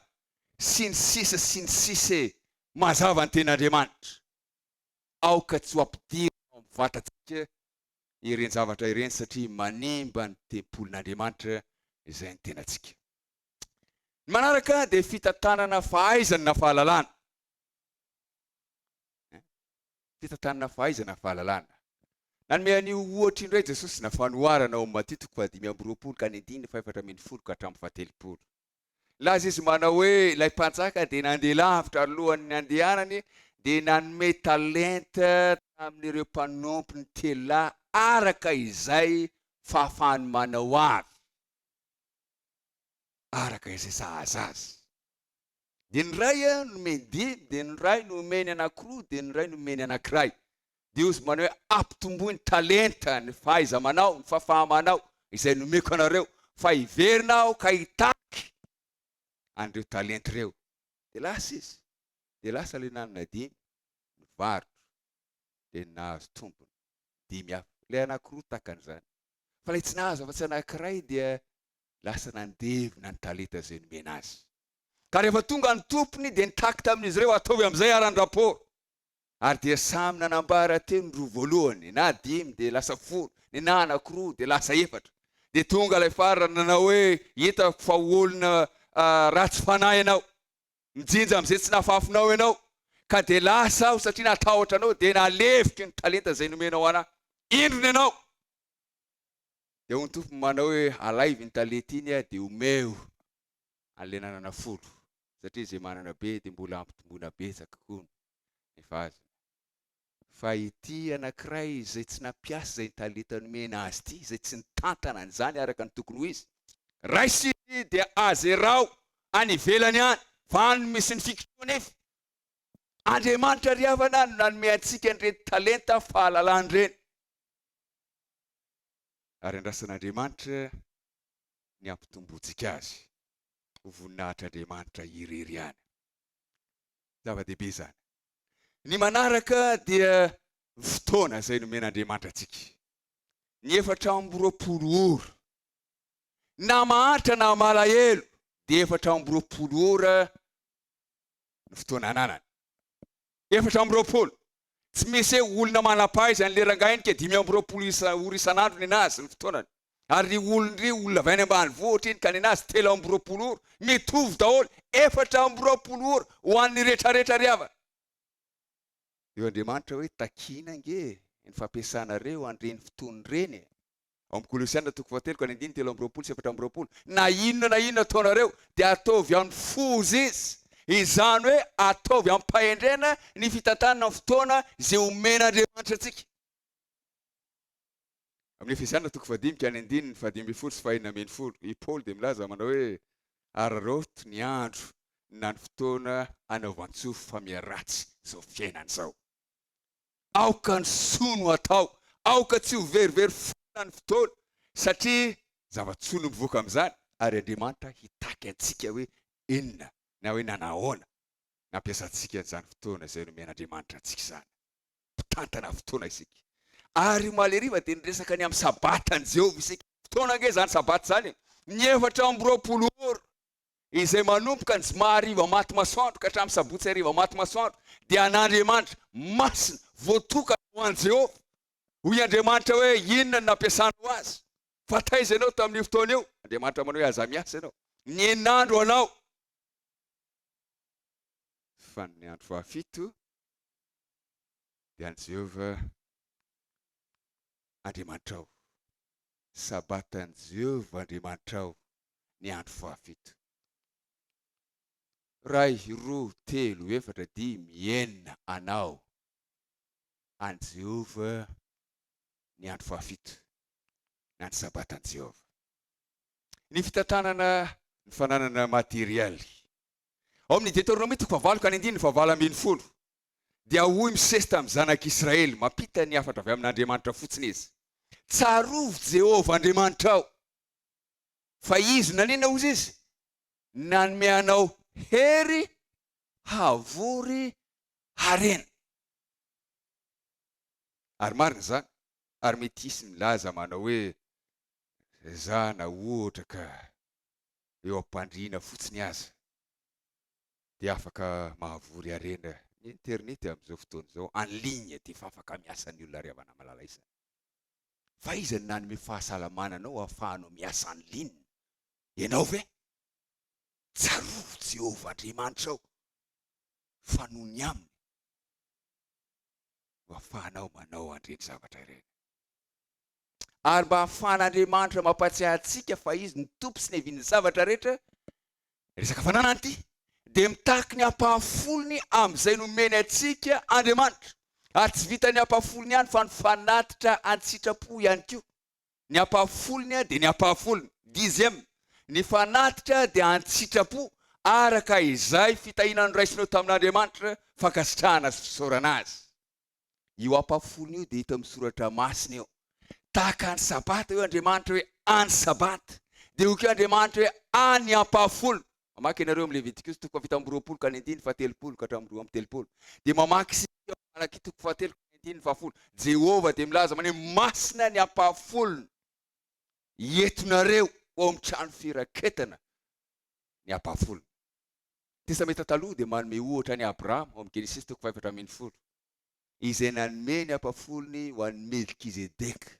Sy ny sisa sy ny sisa e! Mazava ny tenin'Andriamanitra. Aoka tsy ho ampidirina ao amin'ny vatantsika ireny zavatra ireny satria manimba ny tempolin'Andriamanitra izay ny tenantsika. Ny manaraka dia fitantanana fahaizana na fahalalana. Fitantanana fahaizana na fahalalana. Nanome an'io ohatra io indray Jesosy na fanoharana ao amin'ny Matio toko fahadimy amby roapolo ka ny andininy fahefatra ambin'ny folo ka hatramin'ny fahatelopolo. Nilaza izy manao hoe ilay mpanjaka dia nandeha lavitra ary alohan'ny nandehanany dia nanome talenta tamin'ireo mpanompony telo lahy araka izay fahafahany manao avy, araka izay sahaza azy. Dia ny iray nomeny dimy, dia ny iray nomeny anankiroa, dia ny iray nomeny anankiray. Dia hoy izy manao hoe ampitomboy ny talenta, ny fahaiza-manao, ny fahafaha-manao izay nomeko anareo, fa hiverina aho ka hitaky an'ireo talenta ireo. Dia lasa izy. Dia lasa ilay nanana dimy, nivarotra, dia nahazo tombony dimy hafa. Ilay anankiroa tahaka an'izany. Fa ilay tsy nahazo afa-tsy anankiray dia lasa nandevina ny talenta izay nomena azy. Ka rehefa tonga ny tompony dia nitaky tamin'izy ireo, ataovy amin'izay ara ny rapport. Ary dia samy nanambara teo ny roa voalohany, na dimy dia lasa folo, ny na anankiroa dia lasa efatra. Dia tonga ilay farany nanao hoe, hitako fa olona ratsy fanahy ianao, mijinja amin'izay tsy nafafinao ianao, ka dia lasa aho satria natahotra anao, dia naleviko ny talenta izay nomenao anah. Indro ny anao! Dia hoy ny tompony manao hoe, alaivo iny talenta iny dia omeo an'ilay nanana folo, satria izay manana be dia mbola hampitomboina betsaka koa ny fahazony. Fa ity anankiray izay tsy nampiasa izay talenta nomena azy ity, izay tsy nitantana an'izany araka ny tokony ho izy, raiso izy dia azerao any ivelany any, fa any no misy ny fikitroha-nify. Andriamanitra ry havana no nanome antsika an'ireny talenta fahalalana ireny. Ary andrasan'Andriamanitra ny hampitomboantsika azy ho voninahitr'Andriamanitra irery ihany. Zava-dehibe izany. Ny manaraka dia ny fotoana izay nomen'Andriamanitra antsika. Ny 24 ora. Na mahantra na malahelo dia 24 ora ny fotoana ananany. 24. Tsy misy hoe olona manam-pahaizana le rangahy iny ka 25 isa ora isan'andro nenazy ny fotoanany. Ary ry olona ry olona avy any ambanivohitra iny ka nenazy 23 ora. Mitovy daholo, 24 ora ho an'ny retraretra ry havana. Eo Andriamanitra hoe takiana ange ny fampiasanareo an'ireny fotoana ireny e. Ao amin'ny Kolosiana toko fahatelo ka ny andininy 23 sy 24, Na inona na inona ataonareo dia ataovy amin'ny fo izy, izany hoe ataovy amim-pahendrena ny fitantanana ny fotoana izay omen'Andriamanitra antsika. Amin'ny Efesiana toko fahadimy ka ny andininy faha-15 sy faha-16, i Paoly dia milaza manao hoe, Araraoty ny andro na ny fotoana anaovan-tsoa fa miharatsy izao fiainana izao. Aoka ny soa no atao, aoka tsy ho verivery foana ny fotoana, satria zava-tsoa no mivoaka amin'izany, ary Andriamanitra hitaky antsika hoe inona na hoe nanahoana nampiasantsika an'izany fotoana izay nomen'Andriamanitra antsika izany. Mpitantana fotoana isika. Ary omaly hariva dia niresaka ny amin'ny Sabatan'i Jehovah isika. Fotoana ange izany Sabata izany e! Ny 24 ora izay manomboka ny zoma hariva maty masoandro ka hatramin'ny sabotsy hariva maty masoandro dia an'Andriamanitra, masina, voatokana ho an'i Jehovah. Hoy Andriamanitra hoe, Inona no nampiasanao azy? Fa taiza ianao tamin'io fotoana io? Andriamanitra manao hoe, Aza miasa ianao. Ny enin'andro anao. Fa ny andro fahafito dia an'i Jehovah Andriamanitrao. Sabatan'i Jehovah Andriamanitrao ny andro fahafito. Iray, roa, telo, efatra, dimy, enina, anao, an'i Jehovah ny andro fahafito, na ny Sabatan'i Jehovah. Ny fitantanana ny fananana materialy. Ao amin'ny Deteronomia toko fahavalo ka ny andininy faha-18, dia hoy Mosesy tamin'ny zanak'Israely, mampita ny hafatra avy amin'Andriamanitra fotsiny izy, Tsarovy Jehovah Andriamanitrao, Fa izy naninona hozy izy? Nanome anao hery havory harena. Ary marina izany, ary mety hisy milaza manao hoe za na ohatra ka eo am-pandriana fotsiny aza dia afaka mahavory harena. Ny internet amin'izao fotoana izao en ligne dia efa afaka miasa ny olona ry havana malala isany. Fa iza no nanome fahasalamana anao ahafahanao miasa en ligne? Ianao ve? Tsarovy Jehovah Andriamanitrao fa noho ny aminy no ahafahanao manao an'ireny zavatra ireny. Ary mba ahafahan'Andriamanitra mampahatsiahy antsika fa Izy no Tompo sy niavian'ny zavatra rehetra, resaka fananana ity, dia mitaky ny ampahafolony amin'izay nomeny antsika Andriamanitra. Ary tsy vitan'ny ampahafolony ihany fa ny fanatitra an-tsitrapo ihany koa. Ny ampahafolony dia ny ampahafolony, dixième. Ny fanatitra dia an-tsitrapo araka izay fitahiana noraisinao tamin'Andriamanitra, fankasitrahana sy fisaorana Azy. Io ampahafolony io dia hita amin'ny soratra masina io. Tahaka ny Sabata io Andriamanitra hoe any Sabata. Dia hoy koa Andriamanitra hoe any ampahafolony. Mamaky ianareo amin'ny Levitikosy toko faha-27 ka ny andininy faha-30 ka hatramin'ny 32. Dia mamaky isika ao amin'ny Malakia toko fahatelo ka ny andininy fahafolo. Jehovah dia milaza manao hoe masina ny ampahafolony entinareo ao amin'ny trano firaketana ny ampahafolony. Testamenta Taloha dia manome ohatra an'i Abrahama ao amin'ny Genesisy toko faha-14, izay nanome ny ampahafolony ho an'i Melkizedeka.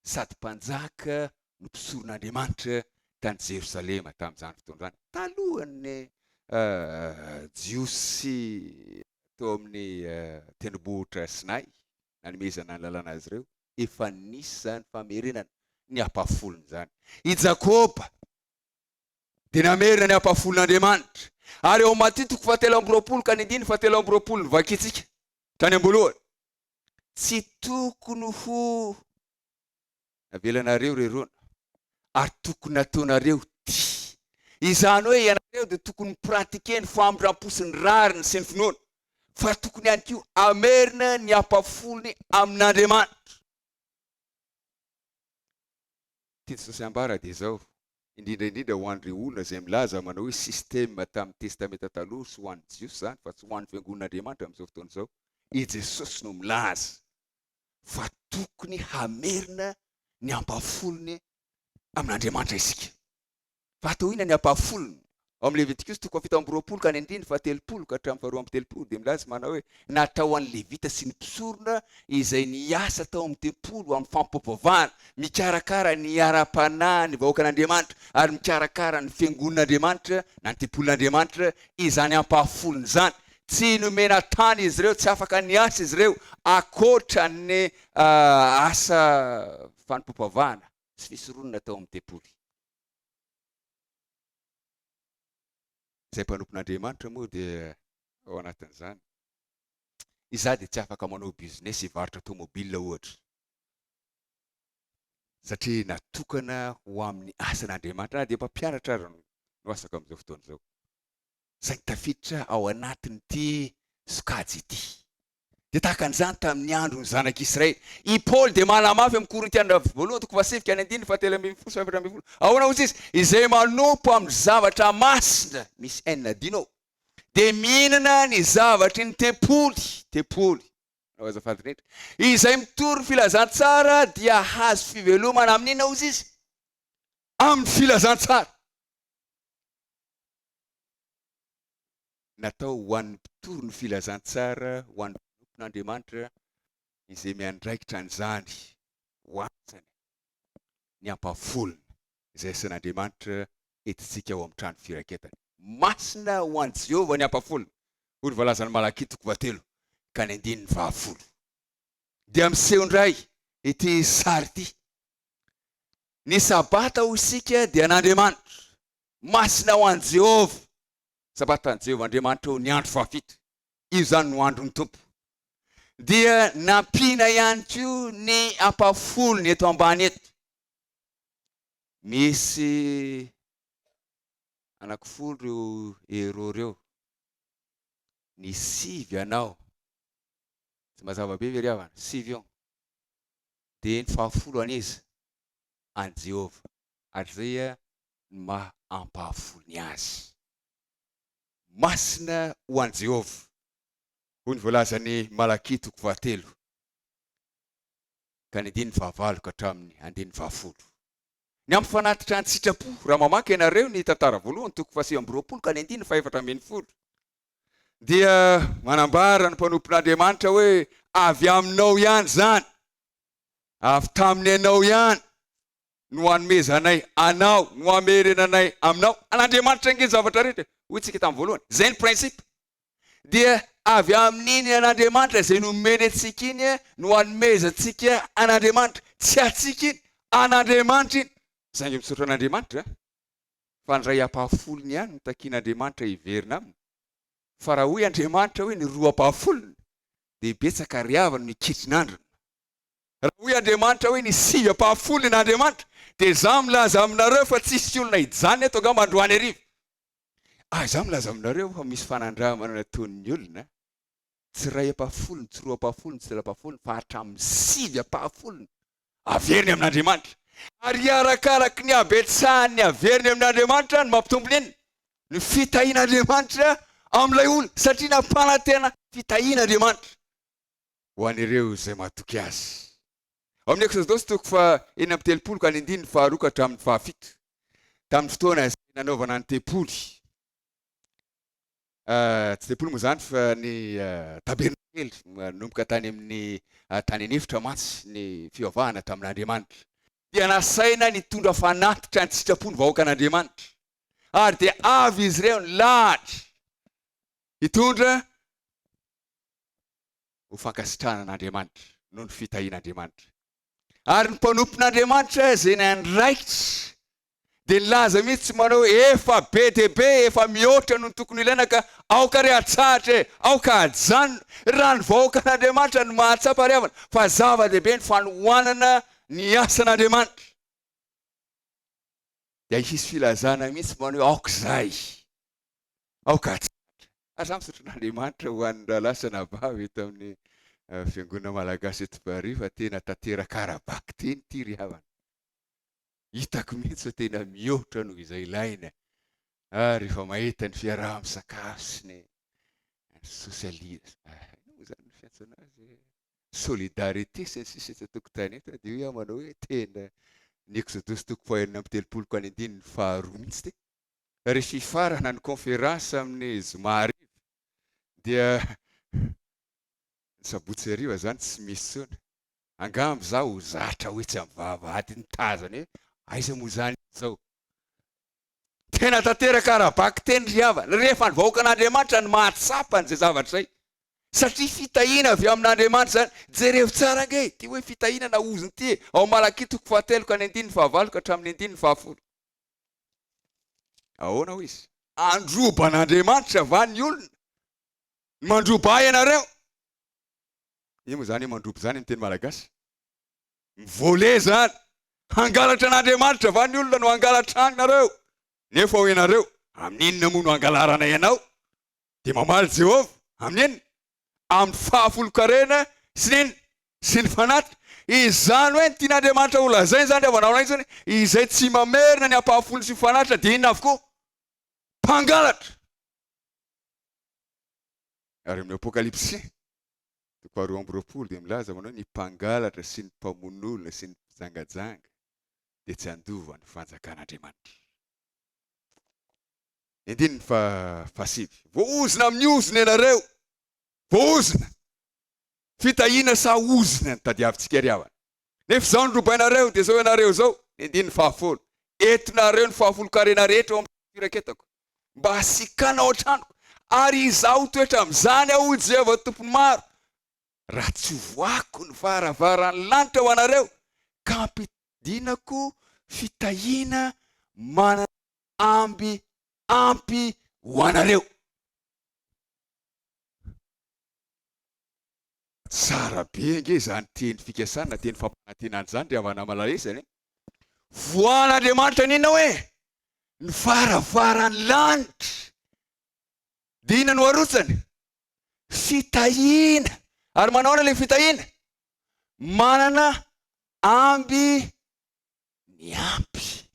sady mpanjaka no mpisoron'Andriamanitra tany Jerosalema tamin'izany fotoana izany, talohan'ny Jiosy teo amin'ny tendrombohitra Sinay nanomezana ny lalàna azy ireo, efa nisy izany famerenana ny ampahafolony izany. I Jakoba dia namerina ny ampahafolon'Andriamanitra. Ary ao Matio toko fahatelo amby 20 ka ny andininy fahatelo amby 20 novakintsika hatrany am-boalohany. Tsy tokony ho navelanareo ry rona ary tokony nataonareo tia. Izany hoe ianareo dia tokony mi-pratiquer ny famindram-po sy ny rariny sy ny finoana, fa tokony ihany koa hamerina ny ampahafolony amin'Andriamanitra. Tian'i Jesosy hambara dia izao, indrindra indrindra ho an'ireo olona izay milaza manao hoe système tamin'ny Testamenta Taloha sy ho an'ny Jiosy izany fa tsy ho an'ny Fiangonan'Andriamanitra amin'izao fotoana izao. I Jesosy no milaza fa tokony hamerina ny ampahafolony amin'Andriamanitra isika. Fa atao inona ny ampahafolony? Ao amin'ny Levitikosy toko faha-27 ka ny andininy faha-30 ka hatramin'ny faha-32 dia milaza izy manao hoe, Natao ho an'ny Levita sy ny mpisorona izay niasa tao amin'ny tempoly ho amin'ny fampivavahana, mikarakara ny ara-panahy ny vahoakan'Andriamanitra ary mikarakara ny fiangonan'Andriamanitra na ny tempolin'Andriamanitra izany ampahafolony izany. Tsy nomena tany izy ireo, tsy afaka niasa izy ireo ankoatra ny asa fanompoam-pivavahana sy fisoronana tao amin'ny tempoly. Izay mpanompon'Andriamanitra moa dia ao anatin'izany. Izaho dia tsy afaka manao business hivarotra tomobile ohatra. Satria natokana ho amin'ny asan'Andriamanitra na dia mpampianatra ary no asako amin'izao fotoana izao. Saingy tafiditra ao anatin'ity sokajy ity. Dia tahaka an'izany tamin'ny andron'ny zanak'Israely. I Paoly dia manamafy amin'ny Korintiana voalohany toko fahasivy ka ny andininy fahatelo ambin'ny folo sy fahaefatra ambin'ny folo. Ahoana hozy izy? Izay manompo amin'ny zavatra masina, misy N adino ao, dia mihinana ny zavatry ny tempoly, tempoly, manao azafady indrindra. Izay mitory ny filazantsara dia hahazo fivelomana amin'inona hozy izy? Amin'ny filazantsara. Natao ho an'ny mpitory ny filazantsara, ho an'ny mpanompon'Andriamanitra izay miandraikitra an'izany ho asany, ny ampahafolony izay asain'Andriamanitra entintsika ao amin'ny trano firaketany. Masina ho an'i Jehovah ny ampahafolony, hoy ny voalazan'i Malakia toko fahatelo ka ny andininy fahafolo. Dia miseho indray ity sary ity. Ny Sabata hoy isika dia an'Andriamanitra. Masina ho an'i Jehovah. Sabatan'i Jehovah Andriamanitrao ny andro fahafito. Io izany no andron'ny Tompo. Dia nampiana ihany koa ny ampahafolony eto ambany eto. Misy anankifolo ireo euro ireo. Ny sivy anao. Tsy mazava be ve ry havana? Sivy io. Dia ny fahafolo an'iza? An'i Jehovah. Ary izay ny maha ampahafolony azy. Masina ho an'i Jehovah, hoy ny voalazan'i Malakia toko fahatelo, ka ny andininy fahavalo ka hatramin'ny andininy fahafolo. Ny amin'ny fanatitra an-tsitrapo, raha mamaky ianareo ny tantara voalohany toko faha-29 ka ny andininy faha-14, dia manambara ny mpanompon'Andriamanitra hoe avy aminao ihany izany, avy tamin'ny anao ihany no hanomezanay anao, no hamerenanay aminao. An'Andriamanitra ange ny zavatra rehetra e! Hoy tsika tamin'ny voalohany. Izay ny principe. Dia avy amin'iny an'Andriamanitra izay nomeny antsika iny no hanomezantsika an'Andriamanitra. Tsy antsika iny, an'Andriamanitra iny. Saingy misaotra an'Andriamanitra fa ny iray ampahafolony ihany no takian'Andriamanitra hiverina aminy. Fa raha hoy Andriamanitra hoe ny roa ampahafolony dia betsaka ry havana no hikitrin'andrina. Raha hoy Andriamanitra hoe ny sivy ampahafolony an'Andriamanitra, dia izaho milaza aminareo fa tsy hisy olona hijanona eto angamba androany hariva. Ah, izaho milaza aminareo fa misy fanandramana nataon'ny olona, tsy iray ampahafolony, tsy roa ampahafolony, tsy telo ampahafolony, fa hatramin'ny sivy ampahafolony averiny amin'Andriamanitra. Ary arakaraky ny habetsahan'ny averiny amin'Andriamanitra no mampitombo ny inona? Ny fitahian'Andriamanitra amin'ilay olona, satria nampanantena fitahiana Andriamanitra ho an'ireo izay matoky Azy. Ao amin'ny Eksodosy toko faha 36 ka ny andininy faharoa ka hatramin'ny fahafito, tamin'ny fotoana izay nanaovana ny tempoly, tsy tempoly moa izany fa ny tabernakely, nanomboka tany amin'ny tany an'efitra mantsy ny fivavahana tamin'Andriamanitra, dia nasaina nitondra fanatitra an-tsitrapo ny vahoakan'Andriamanitra, ary dia avy izy ireo nilahatra hitondra ho fankasitrahana an'Andriamanitra noho ny fitahian'Andriamanitra. Ary ny mpanompon'Andriamanitra izay niandraikitra dia nilaza mihitsy manao hoe efa be dia be, efa mihoatra noho ny tokony ilaina ka aoka re hatsahatra e, aoka hajanona. Raha ny vahoakan'Andriamanitra no mahatsapa ry havana fa zava-dehibe ny fanohanana ny asan'Andriamanitra dia hisy filazana mihitsy manao hoe aoka izay. Aoka hatsahatra. Ary za misaotra an'Andriamanitra ho an'ny rahalahy sy anabavy eto amin'ny fiangonana malagasy eto Paris fa tena tanteraka ara-bakiteny ity ry havana. Hitako mihitsy fa tena mihoatra noho izay ilaina. Ary rehefa mahita ny fiaraha-misakafo sy ny sosialisme, inona moa izany ny fiantsoana azy? Solidarité sy ny sisa eto an-tokotany eto dia hoy aho manao hoe tena ny Eksodosy toko faha 36 ka ny andininy faharoa mihitsy ity. Rehefa hifarana ny conférence amin'ny zoma hariva dia ny sabotsy hariva zany tsy misy intsony. Angamba izaho ho zatra ho etsy amin'ny vavahady nitazana hoe aiza moa izany izy izao. Tena tanteraka ara-bakiteny ry havana, rehefa ny vahoakan'Andriamanitra no mahatsapa an'izay zavatra izay. Satria fitahiana avy amin'Andriamanitra izany. Jerevo tsara ange ity hoe fitahiana na ozona ity e, ao Malakia toko fahatelo ka ny andininy fahavalo ka hatramin'ny andininy fahafolo. Ahoana hoy izy? Handroba an'Andriamanitra va ny olona? Mandroba ahy ianareo? Inona moa izany hoe mandroba izany amin'ny teny malagasy? Mi-voler izany. Hangalatra an'Andriamanitra va ny olona no hangalatra ahy nareo? Nefa hoy ianareo, amin'ny inona moa no hangalaranay anao? Dia mamaly Jehovah, amin'ny inona? Amin'ny fahafolon-karena sy ny inona? Sy ny fanatitra. Izany hoe ny tian'Andriamanitra ho lazaina izany ry havana izany, izay tsy mamerina ny ampahafolony sy ny fanatitra dia inona avokoa? Mpangalatra. Ary amin'ny Apokalypsy, toko faharoa amby roapolo dia milaza manao hoe ny mpangalatra sy ny mpamono olona sy ny mpijangajanga dia tsy handova ny fanjakan'Andriamanitra. Ny andininy fahasivy. Voaozona amin'ny ozona ianareo. Voaozona. Fitahiana sa ozona no tadiavintsika ry havana? Nefa izao no robainareo, dia izao ianareo izao. Ny andininy fahafolo. Entinareo ny fahafolon-karena rehetra ao amin'ny firaketako, mba hasikana ao an-tranoko, ary izaho hitoetra amin'izany aho, hoy Jehovah Tompon'ny maro, raha tsy hovohako ny varavaran'ny lanitra ho anareo, ka hampidinako fitahiana manana amby ampy ho anareo. Tsara be ange izany teny fikasana na teny fampanantenana izany ry havana malahelo e! Voahan'Andriamanitra ny inona hoe? Ny varavaran'ny lanitra. Dia inona no arotsany? Fitahiana. Ary manao ahoana ilay fitahiana? Manana amby miampy.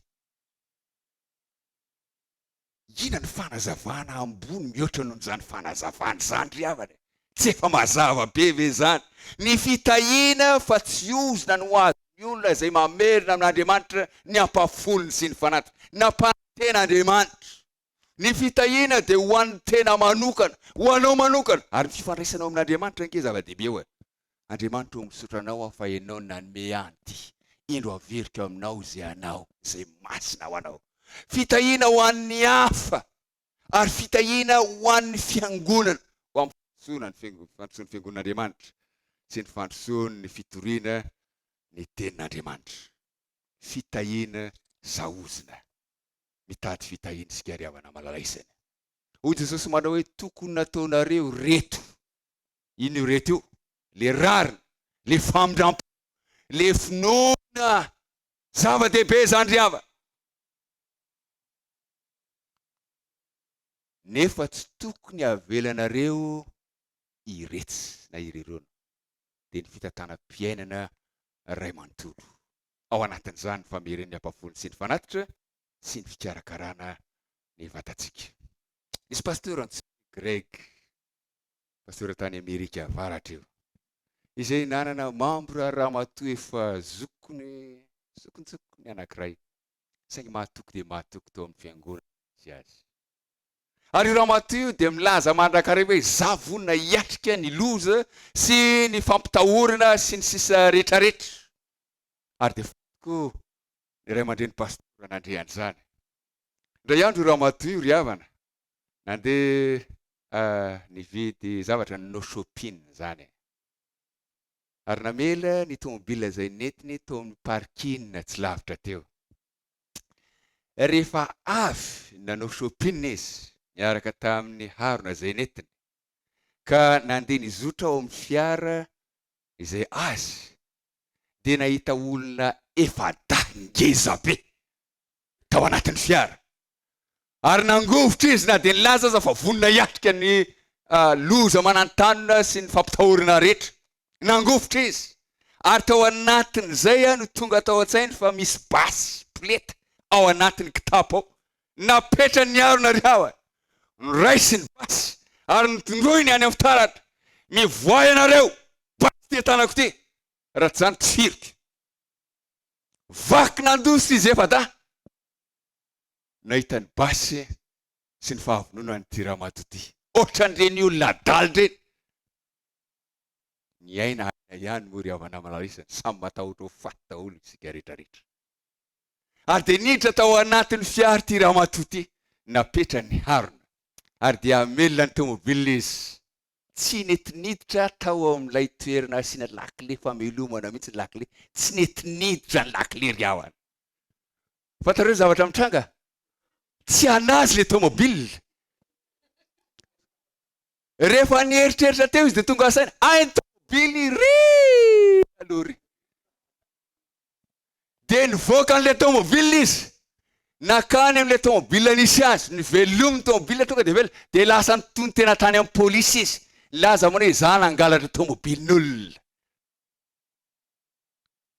Inona ny fanazavana ambony mihoatra noho izany fanazavana izany ry havana e? Tsy efa mazava be ve izany? Ny fitahiana fa tsy ozona no azon'ny olona izay mamerina amin'Andriamanitra ny ampahafolony sy ny fanatiny. Nampanantena Andriamanitra. Ny fitahiana dia ho an'ny tena manokana, ho anao manokana. Ary ny fifandraisanao amin'Andriamanitra ange zava-dehibe eo e. Andriamanitra ô misaotra anao aho fa ianao no nanome ahy an'ity. Indro averiko aminao izay anao, izay masina ho anao. Fitahiana ho an'ny hafa ary fitahiana ho an'ny fiangonana, ho amin'ny fandrosoana ny fandrosoan'ny fiangonan'Andriamanitra sy ny fandrosoan'ny fitoriana ny tenin'Andriamanitra. Fitahiana saozina. Mitady fitahiana isika ry havana malala isany. Hoy Jesosy manao hoe tokony nataonareo reto. Ino io reto io? Le rariny, le famindrampo, le finoana. Zava-dehibe izany ry havana. Nefa tsy tokony avelanareo iretsy na irerona dia ny fitantanam-piainana iray manontolo. Ao anatin'izany ny fameren'ny ampahafolony sy ny fanatitra sy ny fikarakarana ny vatantsika. Nisy pasteur antsoina hoe Greg, pasteur tany Amerika Avaratra io, izay nanana membre ramatoa efa zokiny, zokinjokiny anankiray, saingy mahatoky dia mahatoky tao amin'ny fiangonana nisy azy. Ary io ramatoa io dia milaza mandrakariva hoe izaho vonona hiatrika ny loza sy ny fampitahorana sy ny sisa rehetrarehetra. Ary dia faly tokoa ny ray aman-dreny pastora nandre an'izany. Indray andro io ramatoa io ry havana, nandeha nividy zavatra nanao shopping izany. Ary namela ny tomobile izay nentiny tao amin'ny parking tsy lavitra teo. Rehefa avy nanao shopping izy niaraka tamin'ny harona izay nentiny, ka nandeha nizotra ao amin'ny fiara izay azy, dia nahita olona efa-dahy ngeza be tao anatin'ny fiara. Ary nangovitra izy na dia nilaza aza fa vonona hiatrika ny loza mananontanona sy ny fampitahorana rehetra. Nangovitra izy. Ary tao anatin'izay no tonga tao an-tsainy fa misy basy poleta ao anatin'ny kitapo ao. Napetrany ny harona ry havana. Noraisiny ny basy ary notondroiny any amin'ny fitaratra. Mivoaha ianareo! Basy ity an-tanako ity! Raha tsy izany tifiriko. Vaky nandositra izy efa-dahy. Nahita ny basy sy ny fahavononan'ity ramatoa ity. Ohatran'ireny olona adala ireny. Ny aina aina ihany moa ry havana aman'arisany, samy matahotra ho faty daholo isika rehetra rehetra. Ary dia niditra tao anatin'ny fiara ity ramatoa ity, napetrany ny harona, ary dia hamelona ny tomobile izy. Tsy nety niditra tao amin'ilay toerana asiana lakile famelomana mihitsy ny lakile, tsy nety niditra ny lakile ry havana. Fantareo ny zavatra mitranga? Tsy an'azy ilay tomobile. Rehefa nieritreritra teo izy dia tonga saina, hay ny tomobily iry aloha iry. Dia nivoaka an'ilay tomobile izy, nakany amin'ilay tomobile nisy azy, nivelomy ny tomobile tonga dia velona, dia lasa nitonon-tena tany amin'ny polisy izy, nilaza moa hoe izaho nangalatra tomobilin'olona.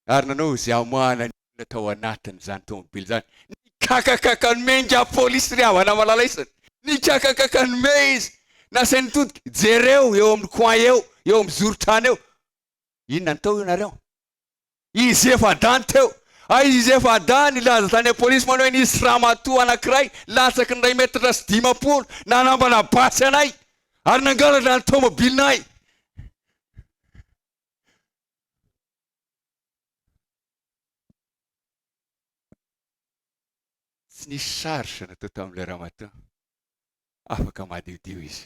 Ary nanao izay hamoahana ny olona tao anatin'izany tomobily izany. Nikakakaka nome ingahy polisy ry havana malala isany. Nikakakaka nome izy. Nasainy nitodika, jereo eo amin'ny coin eo, eo amin'ny zoron-trano eo. Inona ny tao ianareo? Izy efa-dahy teo. Aiza izy efa-dahy nilaza tany amin'ny polisy manao hoe nisy ramatoa anankiray latsaky ny iray metatra sy 50 nanambana basy anay ary nangalatra ny tomobilinay. Tsy nisy charge natao tamin'ilay ramatoa. Afaka madiodio izy.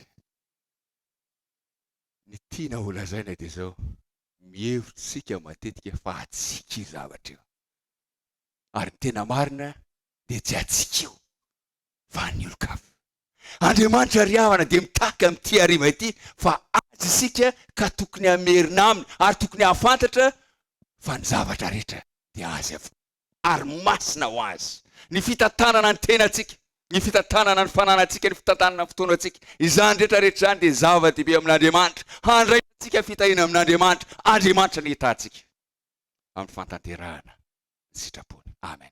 Ny tiana ho lazaina dia izao, mihevitra isika matetika fa antsika io zavatra io. Ary ny tena marina dia tsy antsika io fa an'ny olon-kafa. Andriamanitra ry havana dia mitaky amin'ity hariva ity fa Azy isika ka tokony hamerina Aminy ary tokony hahafantatra fa ny zavatra rehetra dia Azy avokoa ary masina ho Azy. Ny fitantanana ny tenantsika, ny fitantanana ny fananantsika, ny fitantanana ny fotoanantsika, izany rehetra rehetra izany dia zava-dehibe amin'Andriamanitra, handraisantsika fitahiana amin'Andriamanitra, Andriamanitra no hitantsika amin'ny fantanterahana ny sitrapony. Amen.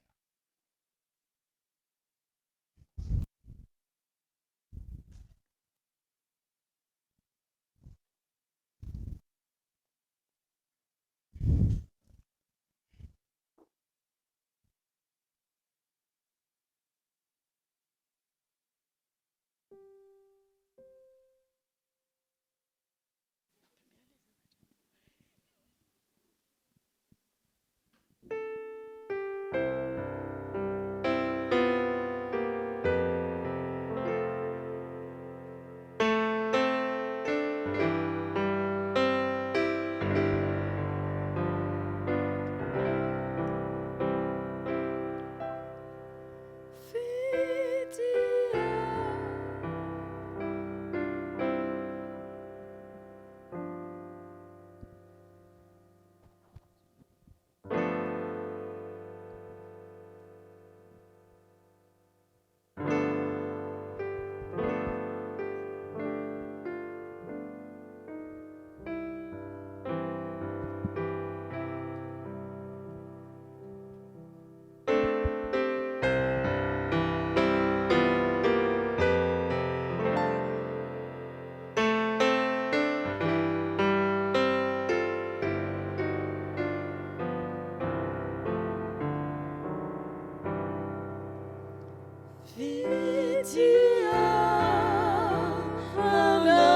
Fitiavana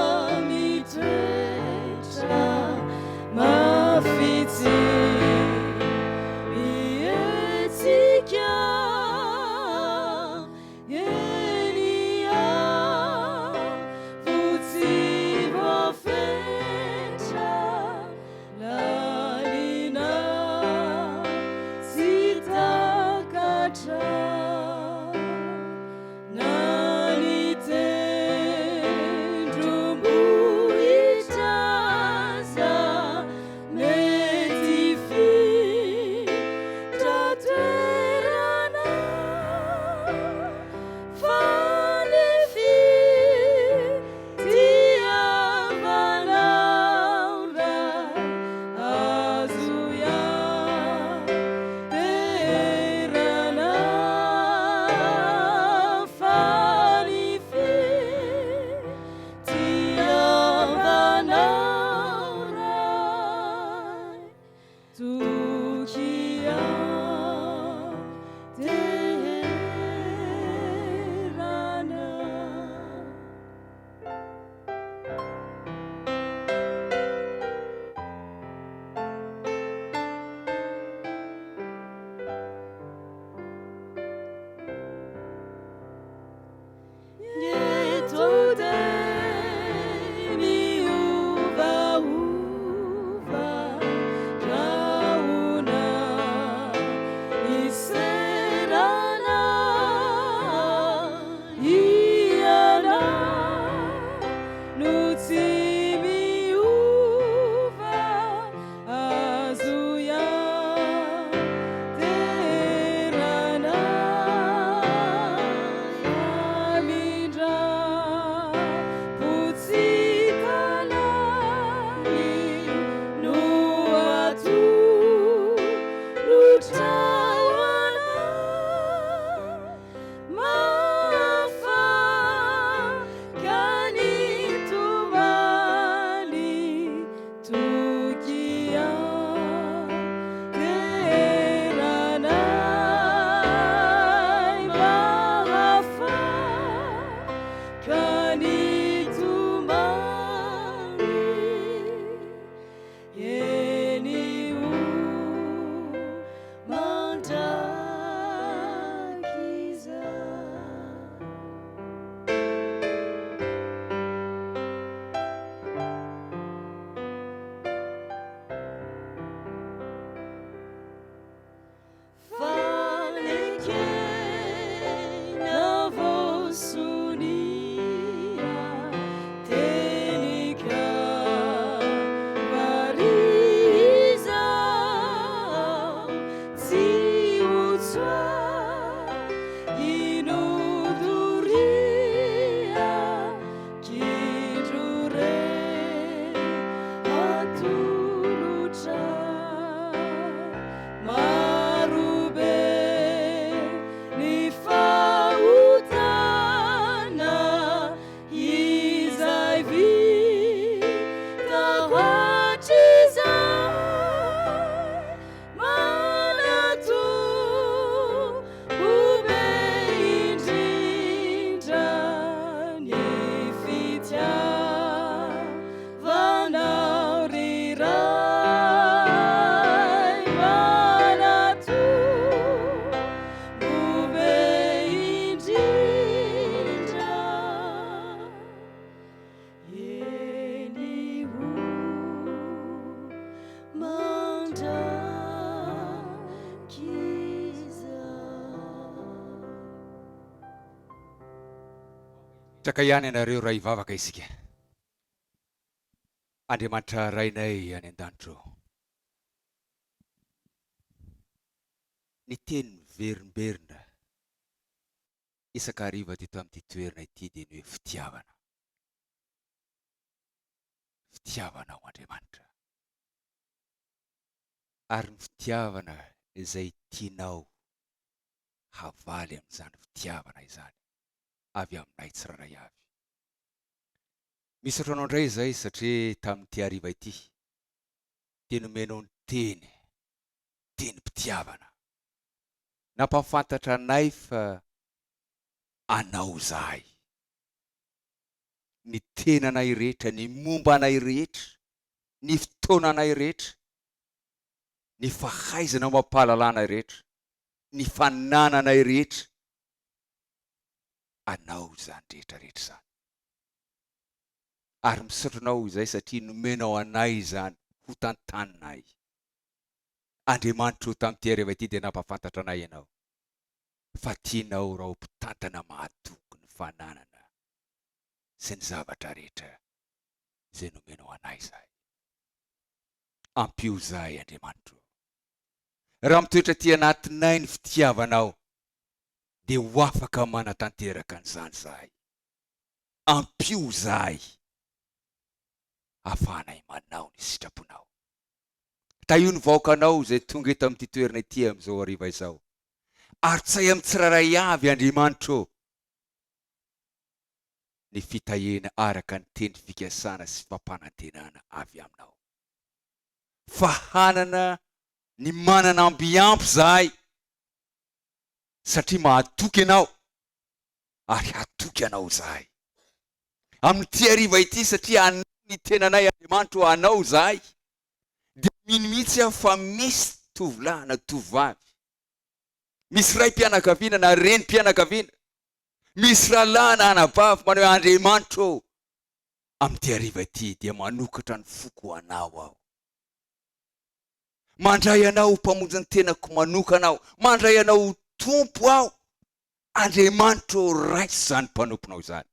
mitoetra mafy tsy mihetsika eny avo tsy voafetra lalina tsy takatra na ny tendrombohitra aza mety hifindra toerana fa ny fitiavanao Ray azo ianteherana fa ny fitiavanao Ray toky ianteherana. Eto dia miovaova rahona miserana Ianao no tsy miova azo ianteherana famindram-po tsy hita lany no atolotrao anay mahafaka ny tomany toky ianteherana mahafaka ny tomany eny ho mandrakizay. Fanekena voasonia teny Kalvary izao tsy ho tsoahina doria k'indro re atolotra marobe ny fahotana izay vitako hatrizay manan-tombo be indrindra ny fitiavanao ry Ray manan-tombo be indrindra eny ho mandrakizay. Mipetraka ihany ianareo raha hivavaka isika. Andriamanitra Rainay any an-danitra ô. Ny teny miverimberina isak'hariva teto amin'ity toerana ity dia ny hoe fitiavana. Fitiavanao Andriamanitra. Ary ny fitiavana izay tianao havaly amin'izany fitiavana izany avy aminay tsirairay avy. Misaotra anao indray izay satria tamin'ity hariva ity dia nomenao ny teny, tenim-pitiavana. Nampahafantatra anay fa Anao izahay. Ny tenanay rehetra, ny momba anay rehetra, ny fotoananay rehetra, ny fahaizana amam-pahalalanay rehetra, ny fanananay rehetra, Anao izany rehetra rehetra izany. Ary misaotra Anao izahay satria nomenao anay izany ho tantaninay. Andriamanitra o, tamin'ity hariva ity dia nampahafantatra anay Ianao fa tianao raha ho mpitantana mahatoky ny fananana sy ny zavatra rehetra izay nomenao anay izahay. Ampio izahay, Andriamanitra o. Raha mitoetra aty anatinay ny fitiavanao, dia ho afaka manatanteraka an'izany izahay. Ampio izahay ahafahanay manao ny sitraponao. Tahio ny vahoakanao izay tonga eto amin'ity toerana ity amin'izao hariva izao. Arotsay amin'ny tsirairay avy, Andriamanitra ô, ny fitahiana araka ny teny fikasana sy fampanantenana avy Aminao. Fa hanana ny manana ambiampy izahay, satria mahatoky Ianao, ary hatoky Anao izahay. Amin'ity hariva ity, satria Anao ny tenanay, Andriamanitra ô, Anao izahay, dia mino mihitsy aho fa misy tovolahy na tovovavy, misy raim-pianakaviana na renim-pianakaviana, misy rahalahy na anabavy manao hoe, Andriamanitra ô, amin'ity hariva ity dia manokatra ny foko ho Anao aho. Mandray Anao ho Mpamonjy ny tenako manokana aho. Mandray Anao ho Tompo aho. Andriamanitra ô, raiso izany mpanomponao izany.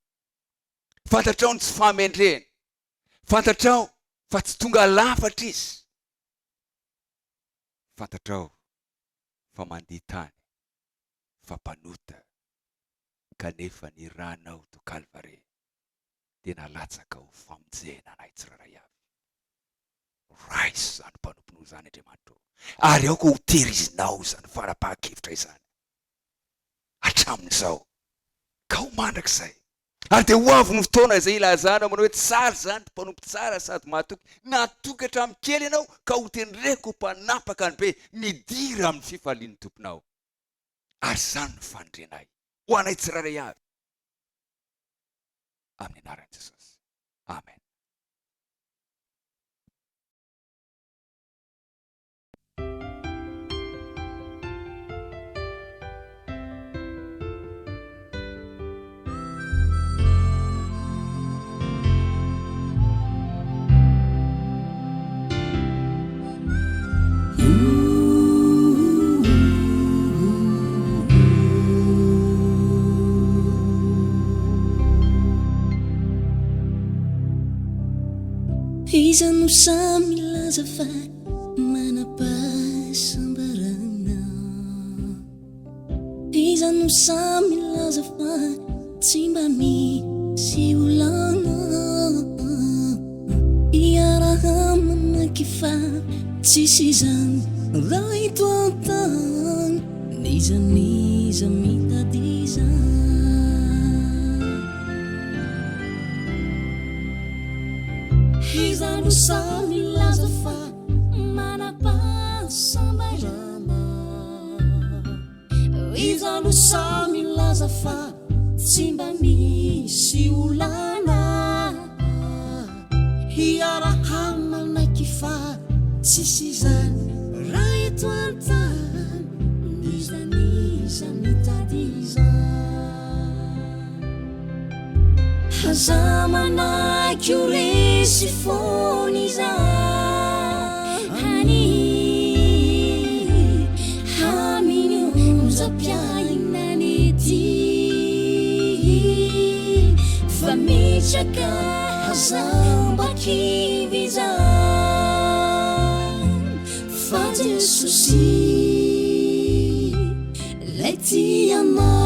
Fantatrao ny tsy fahamendrehany. Fantatrao fa tsy tonga lafatra izy. Fantatrao fa mandia tany, fa mpanota, kanefa ny ranao to Kalvary dia nalatsaka ho famonjena anay tsirairay avy. Raiso izany mpanomponao izany, Andriamanitra ô, ary aoka ho tehirizinao izany fanapahan-kevitra izany hatramin'izao ka ho mandrakizay. Ary dia ho avy ny fotoana izay hilazana manao hoe, Tsara izany, ry mpanompo tsara sady mahatoky, natoky hatramin'ny kely ianao, ka hotendreko ho mpanapaka ny be, midira amin'ny fifalian'ny Tomponao. Ary izany no fanirianay ho anay tsirairay avy, amin'ny anaran'i Jesosy. Amen. Iza no sahy milaza fa manam-pahasambarana? Iza no sahy milaza fa tsy mba misy olana? Iaraha-manaiky fa tsisy izany raha eto an-tany. N'iza n'iza mitady izany. Iza no sahy milaza fa manam-pahasambarana? Iza no sahy milaza fa tsy mba misy olana? Hiaraha-manaiky fa tsisy izany raha eto an-tany. N'iza n'iza mitady izany. Aza manaiky ho resy foana izany Amin'ny onjam-piainana ety Fa mitraka aza mba kivy izany Fa Jesosy 'lay tia anao.